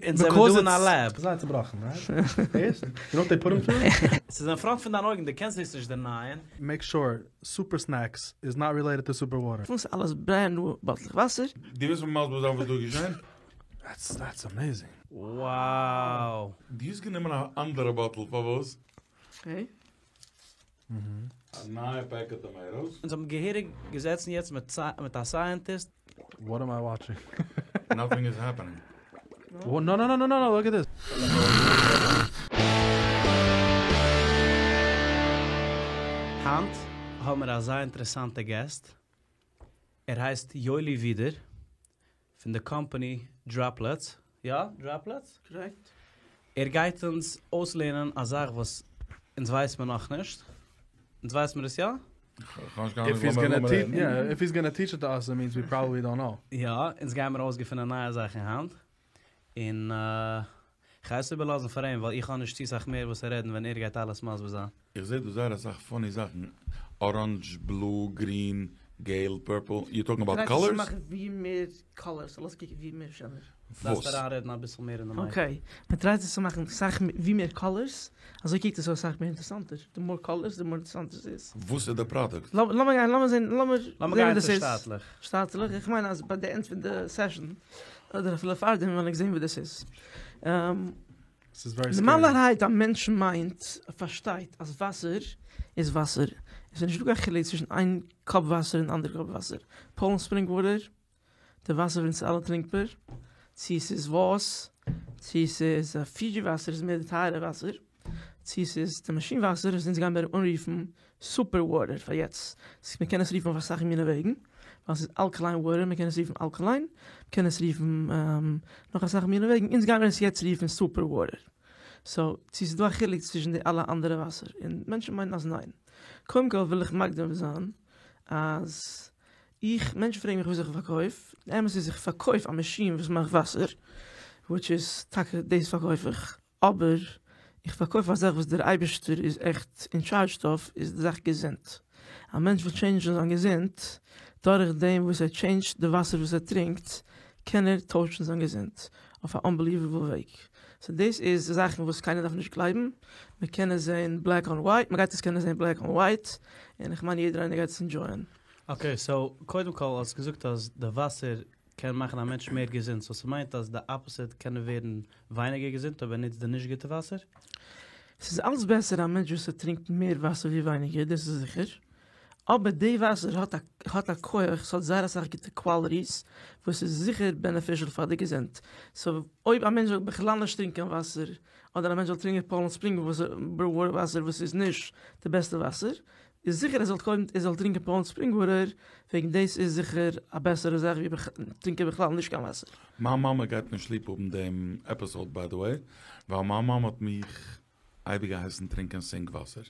אונז זעמיר דא אין א לעב. זייער צובראכן, רייט? הערסט? יו נאו וואט דעי פוט אים טרו? ס'איז אין פראנט פון דיין אויגן, דו קענסט דאס נישט דענייען. מעיק שור סופער סנעקס איז נאט רילעיטעד טו סופער וואטער. וואס אלעס ברענד ניו באטלעך וואסער. דו ווילסט מיר מסביר זיין וואס דא איז געשען? דעטס דעטס אמעיזינג. Wow! דו האסט גענומען א אנדערע באטל, פארוואס? אקעי. א נייע פעקעט טאמעיטאס. אונז האבן געהעריג געזעצן יעצט מיט א סייענטיסט. וואט עם איי וואטשינג? נאטינג איז העפענינג. נא נא נא נא נא לוק עט דיס. היינט האבן מיר א זייער אינטערעסאנטע געסט, ער הייסט יואלי ווידער פון די קאמפאני דראפלעטס, יא? דראפלעטס? קארעקט. ער גייט אונז אויסלערנען א זאך וואס אונז ווייס מיר נאכנישט, אונז ווייס מיר עס יא? איף היז גאנא טיטש, יא, איף היז גאנא טיטש איט טו אס, איט מיענס ווי פראבעבלי דאנט נאו. יא, אונז גיימיר אויסגעפינען נייע זאכן היינט, און כ'גיי עס איבערלאזן פאר אים, ווייל איך האב נישט צו סאך מער וואס צו רעדן ווען ער גייט אלעס מסביר זיין. איך זעה דא זייער אסאך פאני זאכן, אראנדזש, בלו, גרין, געיל, פערפל, יו טאלקינג אבאוט טריי קאלערס? צו מאכן ווי מער קאלערס, זאל עס קוקן ווי מער שענער. דארפסט וואס? אריינרעדן אביסל מער אין די מייק. אקעי, מען טרייט עס צו מאכן סאך ווי מער קאלערס, אזוי קוקט עס אויס סאך מער אינטערעסאנטער, די מאר קאלערס די מאר אינטערעסאנט עס איז. וואס איז די פראדוקט? לאמיר גיין, לאמיר זען, לאמיר לאמיר זען גיין ווי דאס צו איז. שטאטלעך. שטאטלעך, איך מיין אז ביי די ענד פון די סעשאן, אדער אפילו פארדעם וועל איך זען ווי דאס איז. ס'איז ווערי סקערי. נארמאלערהייט א מענטש מיינט, פארשטייט, אז וואסער איז וואסער. עס איז נישטא קיין חילוק צווישן איין קאפ וואסער און אנדערע קאפ וואסער. פאולענד ספרינג וואטער, די וואסער וואס אונז אלע טרינקט מיר, צו ס'איז וואס, צו ס'איז פידזשי וואסער איז מער די טייערע וואסער, צו ס'איז די מאשין וואסער וואס אונז גיימיר אנרופן סופער וואטער פאר יעצט, מען קען עס רופן אויף אסאך מיני וועגן, ווייל ס'איז אלקעליין וואטער, מען קען עס רופן אלקעליין, מען קען עס רופן נאך אסאך מיני וועגן, אונז גיימיר עס יעצט רופן סופער וואטער. סאו, צו ס'איז דא א חילוק צווישן די אלע אנדערע וואסער, און מענטשן מיינען אז ניין. קודם כל וויל איך מקדים זיין אז איך, מענטשן פרעגן מיך וואס איך פארקויף, די אמת איז איך פארקויף א מאשין וואס מאכט וואסער, וויטש איז טאקע דאס פארקויף איך, אבער איך פארקויף א זאך וואס דער אייבערשטער איז עכט אין טשארדזש אויף, איז די זאך געזונט. א מענטש וויל טשעינדזשן זיין געזונט, דורך דעם וואס ער טשעינדזשט די וואסער וואס ער טרינקט, קען ער טוישן זיין געזונט אויף א אנבעליוועבל וועג. סאו דאס איז זאכן וואס קיינער דארף נישט גלייבן, מען קען עס זען בלעק אן ווייט, מען גייט עס קענען זען בלעק אן ווייט, און איך מיין יעדער איינער גייט עס ענדזשויען. אקעי סאו קודם כל האסט געזאגט אז די וואסער קען מאכן א מענטש מער געזונט, סאו ס'מיינט אז די אפאזיט קען ער ווערן ווייניגער געזונט אויב ער נוצט די נישט גוטע וואסער? ס'איז אלץ בעסער א מענטש וואס ער טרינקט מער וואסער ווי ווייניגער, דאס איז זיכער, אבער די וואסער האט א האט א כח, ס'האט זייער אסאך גוטע קוואליטיס וואס איז זיכער בענעפישעל פאר די געזונט, סאו אויב א מענטש זאל בכלל נישט טרינקען וואסער, אדער א מענטש זאל טרינקען פאולענד ספרינג וואסער וואס איז נישט די בעסטע וואסער, איז זיכער ער זאל קודם ער זאל טרינקען פאולענד ספרינג וואטער, וועגן דאס איז זיכער א בעסערע זאך ווי טרינקען בכלל נישט קיין וואסער. מיין מאמע גייט נישט ליב האבן דעם עפיסאוד ביי די וועי, ווייל מיין מאמע האט מיך אייביג געהייסן טרינקען סינק וואסער.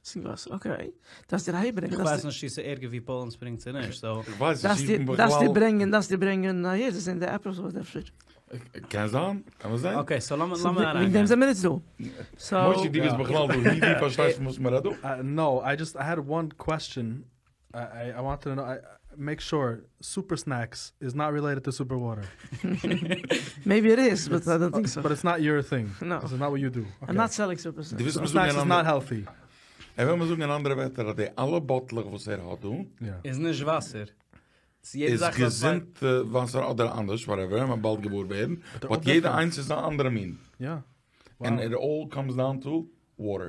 סינק וואסער, אקעי. דארפסט איר אהערברענגען. איך ווייס נישט צו ס'איז ערגער ווי פאולענד ספרינג צו נישט, סאו. איך ווייס נישט, איך בין בכלל. דארפסט איר ברענגען, דארפסט איר ברענגען אהער צו זען די עפיסאוד אפשר. קען זיין, קען מען זען. אקעי, סאו לאמיר לאמיר אריינגיין. וועגן דעם זעמיר איצט דא. סאו. מושי דו ביסט בכלל דא, דו פארשטייסט פון וואס מ'רעדט דא? נאו, איי דזשאסט, איי העד וואן קוועסטשען, איי וואנטעד טו נאו, מעיק שור, סופער סנעקס איז נאט רילעיטעד טו סופער וואטער. מעיבי איט איז, באט איי דאנט טינק סאו. באט איטס נאט יור טינג. נאו. איטס נאט וואט יו דו. איים נאט סעלינג סופער סנעקס. סופער סנעקס איז נאט העלטי. ער וויל מיר זאגן אין אנדערע ווערטער אז די אלע באטלעך וואס ער האט דא. איז נישט וואסער. איז געזונטע וואסער אדער אנדערש וואטעווער, מ'וועט באלד געוואר ווערן, באט יעדע איינס איז א אנדערע מין. ענד איט אלל קאמס דאון טו וואטער.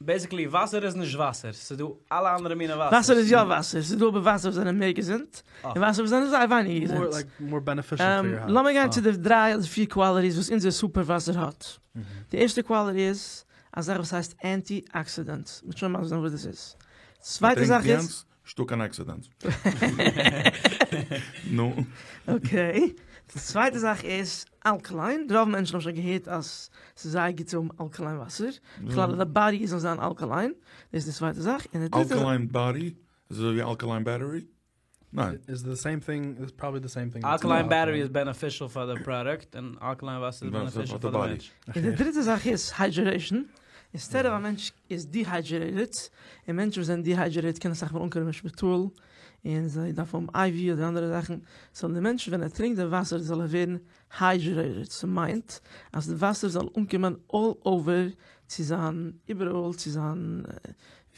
בעסיקלי וואסער איז נישט וואסער, ס'איז דא אלע אנדערע מיני וואסער. וואסער איז יא וואסער, ס'איז דא אבער וואסער וואס זענען מער געזונט, און וואסער וואס זענען זייער ווייניגער געזונט. לאמיר גיין צו די דריי אדער פיר קוואליטיס וואס אונזער סופער וואסער האט. די ערשטע קוואליטי איז א זאך וואס הייסט אנטי אקסידענט, מ'וועט שוין מסביר זיין וואס דאס איז. צווייטע זאך איז. נישטא קיין עקסידענטס. נו. אקעי. די צווייטע זאך איז אלקעליין. רוב מענטשן האבן שוין געהערט אז ס'איז זייער גוט צו האבן אלקעליין וואסער. בכלל אז די באדי זאל זיין אלקעליין. דאס איז די צווייטע זאך. און די דריטע זאך. אלקעליין באדי? איז אזוי ווי אלקעליין בעטערי? ניין. איז די סעים טינג, איז פראבעלי די סעים טינג. אלקעליין בעטערי איז בענעפישעל פאר די פראדוקט און אלקעליין וואסער איז בענעפישעל פאר די מענטש. און די דריטע זאך איז היידרעישן. אינסטעד אוו א מענטש איז דיהיידרעיטעד, און מענטשן וואס זענען דיהיידרעיטעד קענען אסאך מאל אנקומען אין שפיטאל, און און זיי דארפן האבן IV אדער אנדערע זאכן, זאל די מענטש ווען ער טרינקט די וואסער זאל ער ווערן היידרעיטעד, ס'מיינט אז די וואסער זאל אנקומען אלל אווער צו זיין איבעראל צו זיין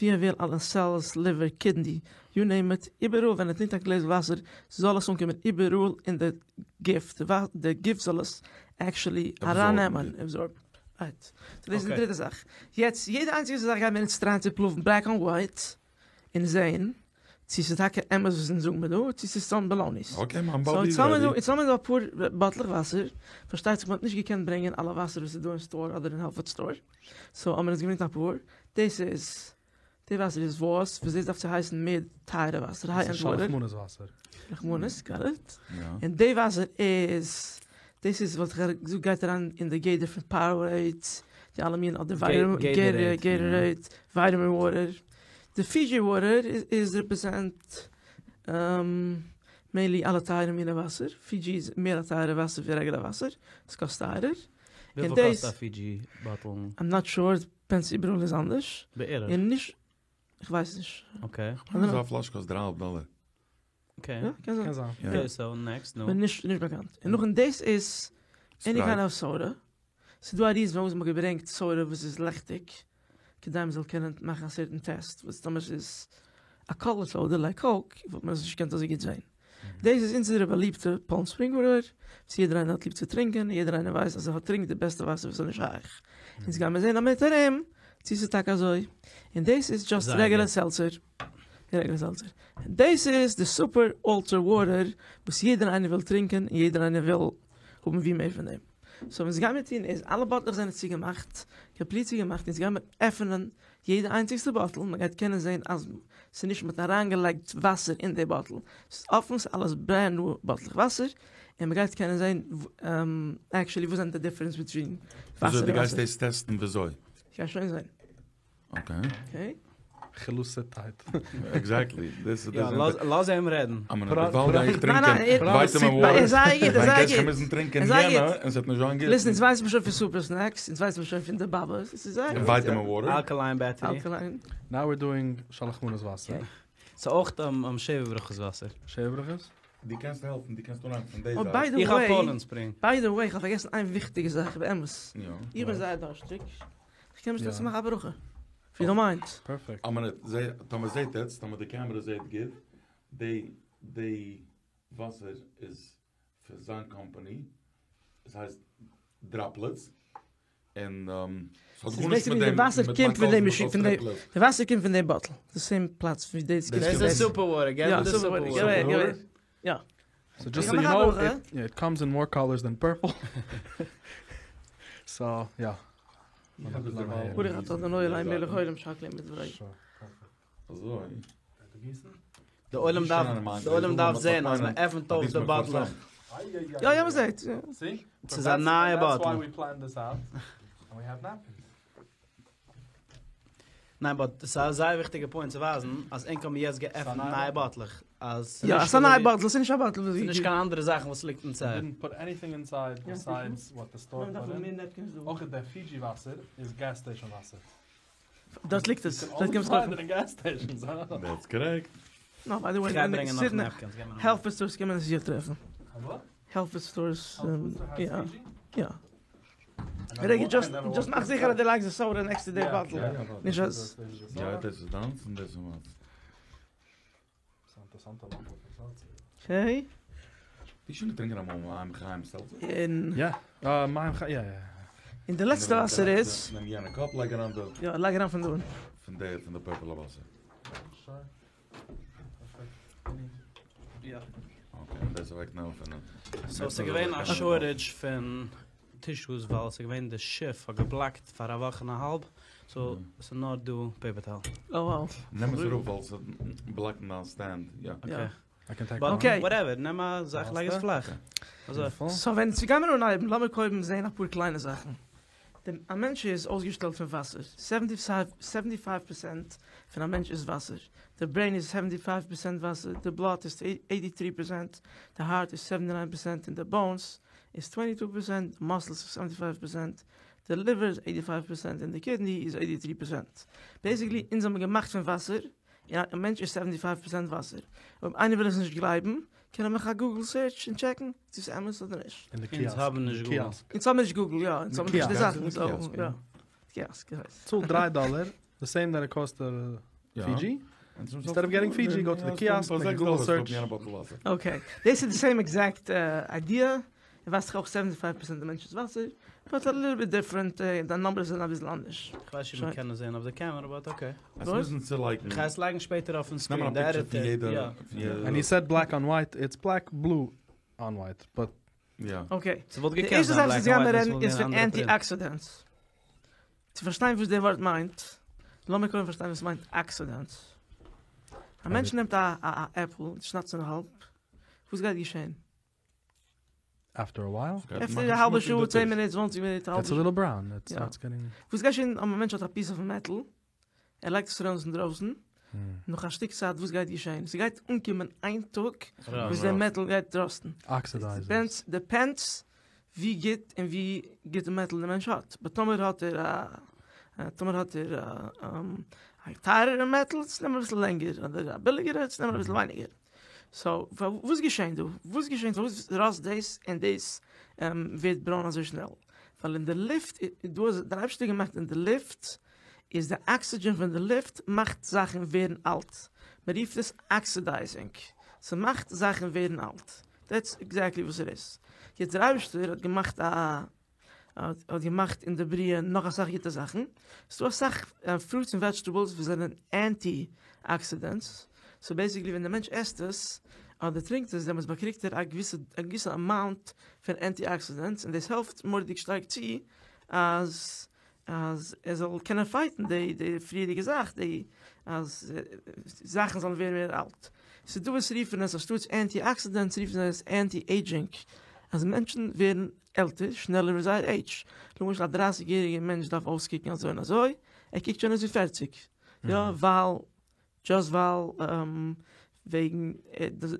ווי ער וויל אלע סעלס, ליווער, קידני, יו נעים איט, איבעראל ווען ער טרינקט א גלעזל וואסער זאל עס אנקומען איבעראל אין די גוף, די גוף זאל עס עקשעלי ארייננעמען, עבזארבן. רייט. סאו דאס איז די דריטע זאך. יעצט יעדע איינציגע זאך גייען מיר אונז טרייען צו פרואוון בלעק אן ווייט און זעהן צו ס'איז טאקע אמת וואס אונז זאגן מיר דא, צו ס'איז סתם בעלאוניס. אקעי מיין באדי איז רעדי. סאו אונז האמיר דא אפאר באטלעך וואסער, פארשטייט זיך מ'האט נישט געקענט ברענגען אלע וואסער וואס איז דא אין סטאר אדער אין העלט פוד סטאר, סאו האמיר אונז געברענגט אפאר, דאס איז, די וואסער איז וואס, וואס דאס דארף צו הייסן מער טייערע וואסער, היי ענד וואטער. דאס איז שלח מנות וואסער. שלח מנות, גאט איט. און די וואסער איז, דאס איז וואלט איך געזאגט גייט אריין אין די גדר פון פאוערעיד, די אלע מין אדער געיטערעיד, ווייטעמין וואטער. די פידזשי וואטער איז רעפרעזענט מעינלי אלע טייערע מינע וואסער, פידזשי איז מער א טייערע וואסער ווי רעגולער וואסער, עס קאסט טייערער. וויפיל קאסט א פידזשי באטל? איים נאט שור, דיפענדס איבעראל איז אנדערש. בערך? און נישט, איך ווייס נישט. אקעי. כ'מיין אזא פלאש קאסט דריי אהאלב דאלער. אקעי. יא, קען זיין. קען זיין. אקעי סאו נעקסט נו. כ'בין נישט נישט באקאנט. און נאכדעם דאס איז עני קיינד אוו סאדע. ס'איז דא א ריזן פארוואס מ'האט געברענגט סאדע וואס איז לעכטיג, כדי מ'זאל קענען מאכן א סערטען טעסט, וואס טאמער ס'איז א קאלערד סאדע לייק קאוק וואלט מען עס נישט געקענט אזוי גוט זען. דאס איז אונזערע באליבטע פאלם ספרינג וואטער, וואס יעדער איינער האט ליב צו טרינקען, יעדער איינער ווייסט אז ער האט טרינקט די בעסטע וואסער וואס איז נישט שייך. אונז גיימיר זען א מינוט ארום צו ס'איז טאקע אזוי. און דאס איז דזשאסט רעגולער סעלצער. רעגולער סעלצער. דאס איז די סופער אולטרא וואטער וואס יעדער איינער וויל טרינקען און יעדער איינער וויל האבן ווי מער פון דעם. סאו וואס גיימיר טון איז אלע באטלעך זענען צוגעמאכט, קאמפליט צוגעמאכט, אונז גיימיר עפענען יעדע איינציגסטע באטל, מען גייט קענען זען אז ס'איז נישט מ'האט אריינגעלייגט וואסער אין די באטל, ס'איז אפן, ס'איז אלעס ברענד ניו באטלעך וואסער, און מען גייט קענען זען עקשעלי וואס זענען די דיפערענס ביטווין וואסער און וואסער. דו גייסט דאס טעסטן וויאזוי? כ'גיי שוין זען. אקעי. אקעי. חילוסע טייט. עקזעקטלי. דאס איז יא, לאז אים רעדן. דערווייל גיי איך טרינקען ווייטעמין וואטער. זייער גוט, זייער זייער גוט. גוט. מוזן טרינקען יענע און ס'וועט נישט זיין גוט. ליסן, אונז ווייסן מיר שוין פון סופער סנעקס, אונז ווייסן מיר שוין פון די באבעס, עס איז זייער גוט. ווייטעמין וואטער. אלקעליין בעטערי. אלקעליין. נאו וויר דואינג שלח מנות וואסער. ס'איז אויך שבע ברכות וואסער. שבע ברכות? דו קענסט העלפן, דו קענסט אנהייבן פון די Oh, זייט. by the איך האב way, פאולענד ספרינג. ביי די וועי, איך האב פארגעסן איין וויכטיגע זאך, באמת. יא. איך בין זייער דארשטיג. איך קען נישט יא. יעצט מאכן א ברכה. איף יו דאנט מיינד. פערפעקט. א מינוט, זע, טאמער זעט עטס, טאמער די קעמערע זעט גוט, די, די וואסער איז פון זיין קאמפאני, עס הייסט דראפלעטס, און ס'האט ס'איז גארנישט מיט בעיסיקלי די דעם, וואסער מיט קומט מיין פון די קאזין מאשין, וואס פון האט די, טריפלעטס. די וואסער קומט פון די באטל, די סעים פלאץ ווי דאס קומט. דאס איז סופער וואטער, געב יא, מיר די סופער סופער וואטער, וואטער. געב אהער, געב אהער. יא. סאו דזשאסט איך סאו יו מאך א נאו, ברכה. איט קאמס אין מאר קאלערס דען פערפל. סאו, יא. ברוך אתה אדוני אלהינו מלך העולם שהכל נהיה בדברו. אזוי. די עולם דארף, די עולם דארף זען אז מען עפענט אויף די באטלעך. יא יא מען זעט. ס'איז א נייע באטל. ניין באט ס'איז א זייער וויכטיגע פוינט צו ווייזן אז ענק האבן יעצט געעפנט נייע באטלעך. אז יא, ס'איז א נייע באטל, ס'איז נישט א באטל וואס ס'איז נישט קיין אנדערע זאכן וואס ליגט אינסייד. דארט ליגט עס, דארט קענסט קויפן. דעטס קארעקט. נא, ביי די וועי, כ'גיי ברענגען נאך נעפקינס, געב מיר א העלט פוד סטארס קען מען עס זיכער טרעפן. העלט פוד סטארס, יא, יא. רגע, דזשאסט מאך זיכער אז דו לייגסט די סאדע נעקסט צו די באטל. נישט אז. יא, דאס איז דיינס און דאס איז מיינס. אקעי. ווי שוין געטרינקען אמאל מים חיים סעלצער? און. יא, מים חיים, יא יא. און די לעצטע וואסער איז. נעם יענע קאפ לייג אריין די. יא, לייג אריין פון דא. פון די פון די פערפעלע וואסער. יא. אקעי, דאס אוועק נעמען פון. סאו ס'איז געווען א שארטעדזש פון טישוס ווייל ס'איז געווען די שיף האט געבלאקט פאר א וואך און א האלב, סאו ס'איז נאר דא פעיפער טאועל. או וואו. נעם עס אראפ ווייל ס'בלאקט דיין סטענד, יא. אקעי. וואטעווער, נעם א זאך לייג עס פלאך. אזוי. סאו ווען צו גיימער אנהייבן לאמיר קודם זעהן אפאר קליינע זאכן. די א מענטש איז אויסגעשטעלט פון וואסער, סעווענטי פייוו פערסענט פון א מענטש איז וואסער, די ברעין איז סעווענטי פייוו פערסענט וואסער, די בלאט איז עיטי טרי פערסענט, די הארט איז סעווענטי ניין פערסענט און די באונס איז טווענטי טו פערסענט, די מאסלס איז סעווענטי פייוו פערסענט, די ליווער איז עיטי פייוו פערסענט און די קידני איז עיטי טרי פערסענט. בעיסיקלי אונז האבן געמאכט פון וואסער. און א מענטש איז סעווענטי פייוו פערסענט וואסער. אויב איינער וויל עס נישט גלייבן, קען ער מאכן א גוגל סערטש און טשעקן צו ס'איז אמת אדער נישט. אין די אונז קיאסק. האבן נישט גוגל. קיאסק. אונז האבן נישט גוגל, יא, אונז האבן נישט די זאכן, סאו, יא. קיאסק, הייסט. צאל דריי דאלער, די סעים דעט איט קאסט פידזשי. Instead of getting Fiji, go to the kiosk, make a Google search. Okay, דאס איז די סעים עקזעקט איידיע, ווייסט איך אויך סעווענטי פייוו פערסענט די מענטש איז וואסער, באט א ליטל ביט דיפרענט, די נומבערס זענען אביסל אנדערש. איך ווייס נישט אויב מ'קען עס זען אויף די קעמערע באט אקעי. עס מוזן צו לייגן. איך גיי עס לייגן שפעטער אויפן סקרין. נעמען א פיקטשער פון יעדע. And he said black on white, it's black blue on white, but. יא. אקעי. ס'וואלט די געקענט ערשטע זיין זאך וואס בלעק אונז און גיימער ווייט, רעדן וואס איז וואלט פון געווען אן אנדערע אנטי פרינט. אקסידענטס. צו פארשטיין וואס די ווארט מיינט, לאמיר קודם פארשטיין וואס מיינט אקסידענטס. א מענטש נעמט א א עפל, שניידט עס אין האלב, וואס גייט געשען? After a while? אפשר א האלבע שעה, צען מינוט, צוואנציג מינוט, א האלבע It's a שעה. little brown, it יא. starts getting. וואס גייט געשען אז א מענטש האט א פיס אוו מעטאל, ער לייגט עס ארויס אינדרויסן, נאך א שטיק צייט וואס גייט געשען? ס'גייט אנקומען איין טאג וואס דער מעטאל גייט ראסטן. Oxidizes. Depends, depends ווי גוט און ווי גוטע מעטאל דער מענטש האט. באט טאמער האט ער א, טאמער האט ער א טייערערע מעטאל, עס נעמט אביסל לענגער, אדער א ביליגערע, עס נעמט אביסל ווייניגער. סאו, וואס געשען דא? וואס געשען? פארוואס ראסט דאס און דאס ווערט ברוין אזוי שנעל? ווייל אין די לופט, דא איז דער אייבערשטער געמאכט אין די לופט, איז די אקסידזשען פון די לופט מאכט זאכן ווערן אלט, מען רופט עס אקסידייזינג, ס'מאכט זאכן ווערן אלט, דעטס עקזעקטלי וואס עס איז. יעצט דער אייבערשטער האט געמאכט א האט געמאכט אין די בריאה נאך אסאך גוטע זאכן, ס'דא אסאך פרוטס און וועדזשטעבלס וואס זענען אנטי אקסידענטס, סאו בעסיקלי ווען די מענטש עסט עס אדער טרינקט עס דעמאלטס באקריגט ער א געוויסע א געוויסע אמאונט פון אנטי אקסידענטס און דאס העלפט מורא'דיג שטארק צו אז אז ער זאל קענען פייטן די די פריערדיגע זאך די אז זאכן זאלן ווערן מער אלט. ס'איז דא וואס רופן עס אנשטאטס אנטי אקסידענטס רופן זיי עס אנטי עידזשינג אז מענטשן ווערן עלטער שנעלער ווי זייער עידזש. למשל א דרייסיג יעריגער מענטש דארף אויסקוקן אזוי און אזוי, ער קוקט שוין אויס ווי פערציג. יא ווייל דזשאסט ווייל וועגן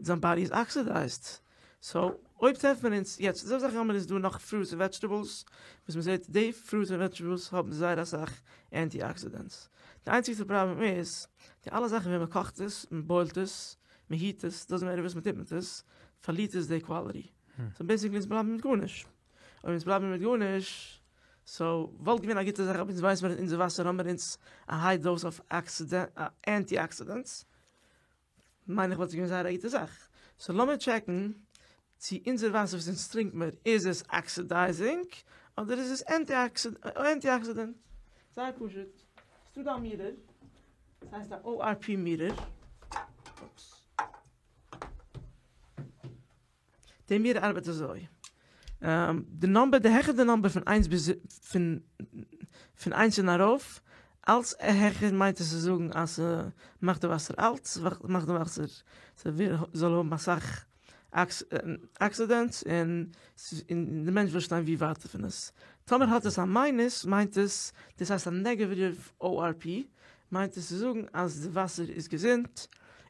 זיין באדי איז אקסידייזד. סאו אויב טרעפט מען אונז יעצט אזוי זאכן האבן אונז דא נאך פרוטס און וועדזשטעבלס וואס מען זעט די פרוטס און וועדזשטעבלס האבן זייער אסאך אנטי אקסידענטס. די איינציגסטע פראבלעם איז די אלע זאכן ווען מען קאכט עס, מען בוילט עס, מען היט עס, דאזענט מעטער וואס מען טוט מיט עס, פארלירט עס די קוואליטי. סאו בעסיקלי אונז בלייבן מיט גארנישט. אויב אונז בלייבן מיט גארנישט, סאו וואלט געווען א גוטע זאך אויב אונז ווייסן מיר אז אונזער וואסער האמיר אונז א היי דאוז אוו אנטי אקסידענטס, מיין איך וואלט עס געווען זייער א גוטע זאך. סאו לאמיר טשעקן צו אונזער וואסער וואס אונז טרינק מיר איז עס אקסידייזינג אדער איז עס אנטי אקסידענט. זייער פשוט. ס'דא דא א מיטער, ס'הייסט א ORP מיטער. אופס. די מיטער ארבעט אזוי, די נאמבער די העכער די נאמבער פון איינס ביז פון פון איינס און ארויף, אלץ העכער מיינט עס צו זאגן אז ס'מאכט די וואסער אלט, ס'מאכט די וואסער ס'זאל האבן אסאך אקסידענטס און די מענטש וויל שטיין ווי ווייטער פון עס. טאמער האט עס א מיינוס מיינט עס, דאס הייסט א נעגעטיוו ORP, מיינט עס צו זאגן אז די וואסער איז געזונט,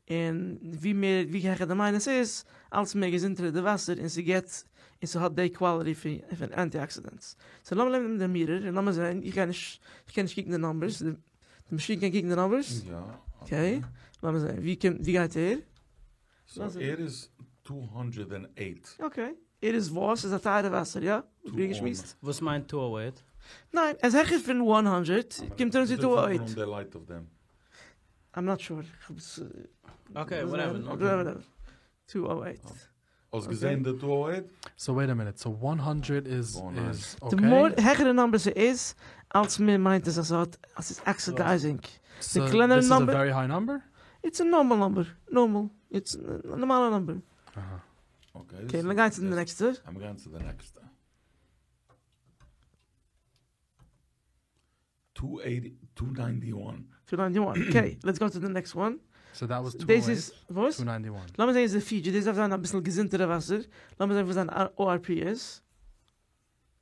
און ווי מער ווי העכער די מיינוס איז, אלץ מער געזונטער איז די וואסער און ס'געט און ס'האט די קוואליטי פון אנטי אקסידענטס. סאו לאמיר נעמען די מיטער און לאמיר זען, איך גיי נישט, איך קען נישט קוקן די נאמבערס, די מאשין קען קוקן די נאמבערס? יא. אקעי, לאמיר זען, ווי קומט, ווי גייט ער? סאו ער איז טו הונדרעט ענד עיט. אקעי, ער איז וואס? איז א טייערע וואסער, יא? ווי געשמועסט. וואס מיינט טו או עיט? ניין, עס איז העכער פון וואן הונדרעט, קומט אן צו טו או עיט. איים נאט שור. אקעי, וואטעווער. טו או עיט. האסט געזען די טו או עיט? סאו וועיט א מינוט, סאו וואן הונדרעט איז איז די אקעי? מאר העכער די נאמבער ס'איז, אלץ מער מיינט עס אז ס'האט אז ס'איז אקסידייזינג. סאו דיס איז א ווערי היי נאמבער? איטס א נארמאל נאמבער, נארמאל, איטס א נארמאלע נאמבער. אקעי, לאמיר גיין צו די נעקסטע. לאמיר גיין צו די נעקסטע. טו עיטי, טו ניינטי וואן. טו ניינטי וואן, אקעי, לעטס גאו טו די נעקסט וואן. סאו דעט וואס טו דאס איז, וואס? טו ניינטי וואן. לאמיר זעהן איז די פידזשי, דאס דארף זיין אביסל געזונטערע וואסער, לאמיר זעהן וואס זיין ORP איז.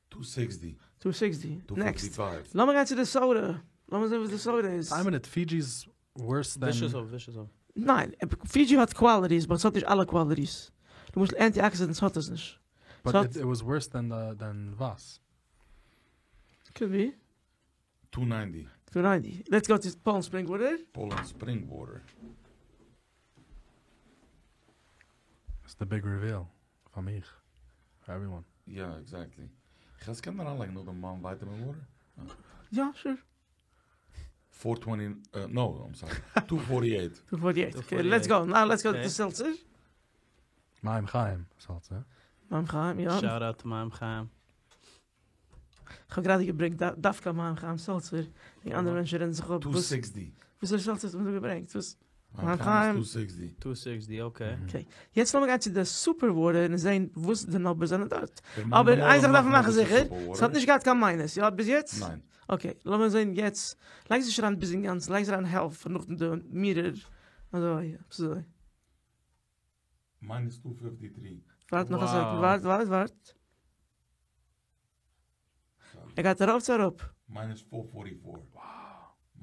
טו סיקסטי. טו סיקסטי, נעקסט. טו פיפטי פייוו. לאמיר גיין צו די סאדע, לאמיר זעהן וואס די סאדע איז. איין מינוט, פידזשי איז ווארס דען. וויש עס אויף, וויש עס אויף. ניין, פידזשי האט קוואליטיס, באט ס'האט נישט אלע קוואליטיס. למשל אנטי אקסידענטס האט עס נישט. באט איט וואס ווארס דען דען וואס? קוד בי. טו ניינטי. 290. Let's go to Poland Spring Water. Poland Spring Water. It's the big reveal. פאר מיך. For everyone. יא, exactly. איך קען אריינלייגן נאך דעם מים vitamin water? יא, sure. 420, no, I'm sorry. 248. 248. Okay, let's go. Now let's go to seltzer. מים חיים, seltzer. מים חיים, יא. Shout out to מים חיים. איך האב גראדע געברענגט דווקא מים חיים seltzer. די אנדערע מענטשן רעדן זיך אפ. וואס 260. וואס איז seltzer האט מען דא געברענגט? וואס? מים חיים איז 260. 260, okay. Okay. יעצט לאמיר גיין צו די Super Water און זען וואס די numbers זענען דארט. דער מאן אבער דער איין זאך מאן דארף מען מאכט מאכן דאס זיכער, Super עס האט Water. נישט געהאט קיין minus, יא, ביז יעצט? ניין. Okay, לאמיר זען יעצט. לייג זיך אריין ביז אינגאנצן, לייג זיך אריין העלפט, נאך די meter. אזוי, אזוי. Minus 253. ווארט נאך א Wow. second, ווארט, ווארט, ווארט. Sorry. ער גייט ארויף צו אראפ? Minus 444. Wow.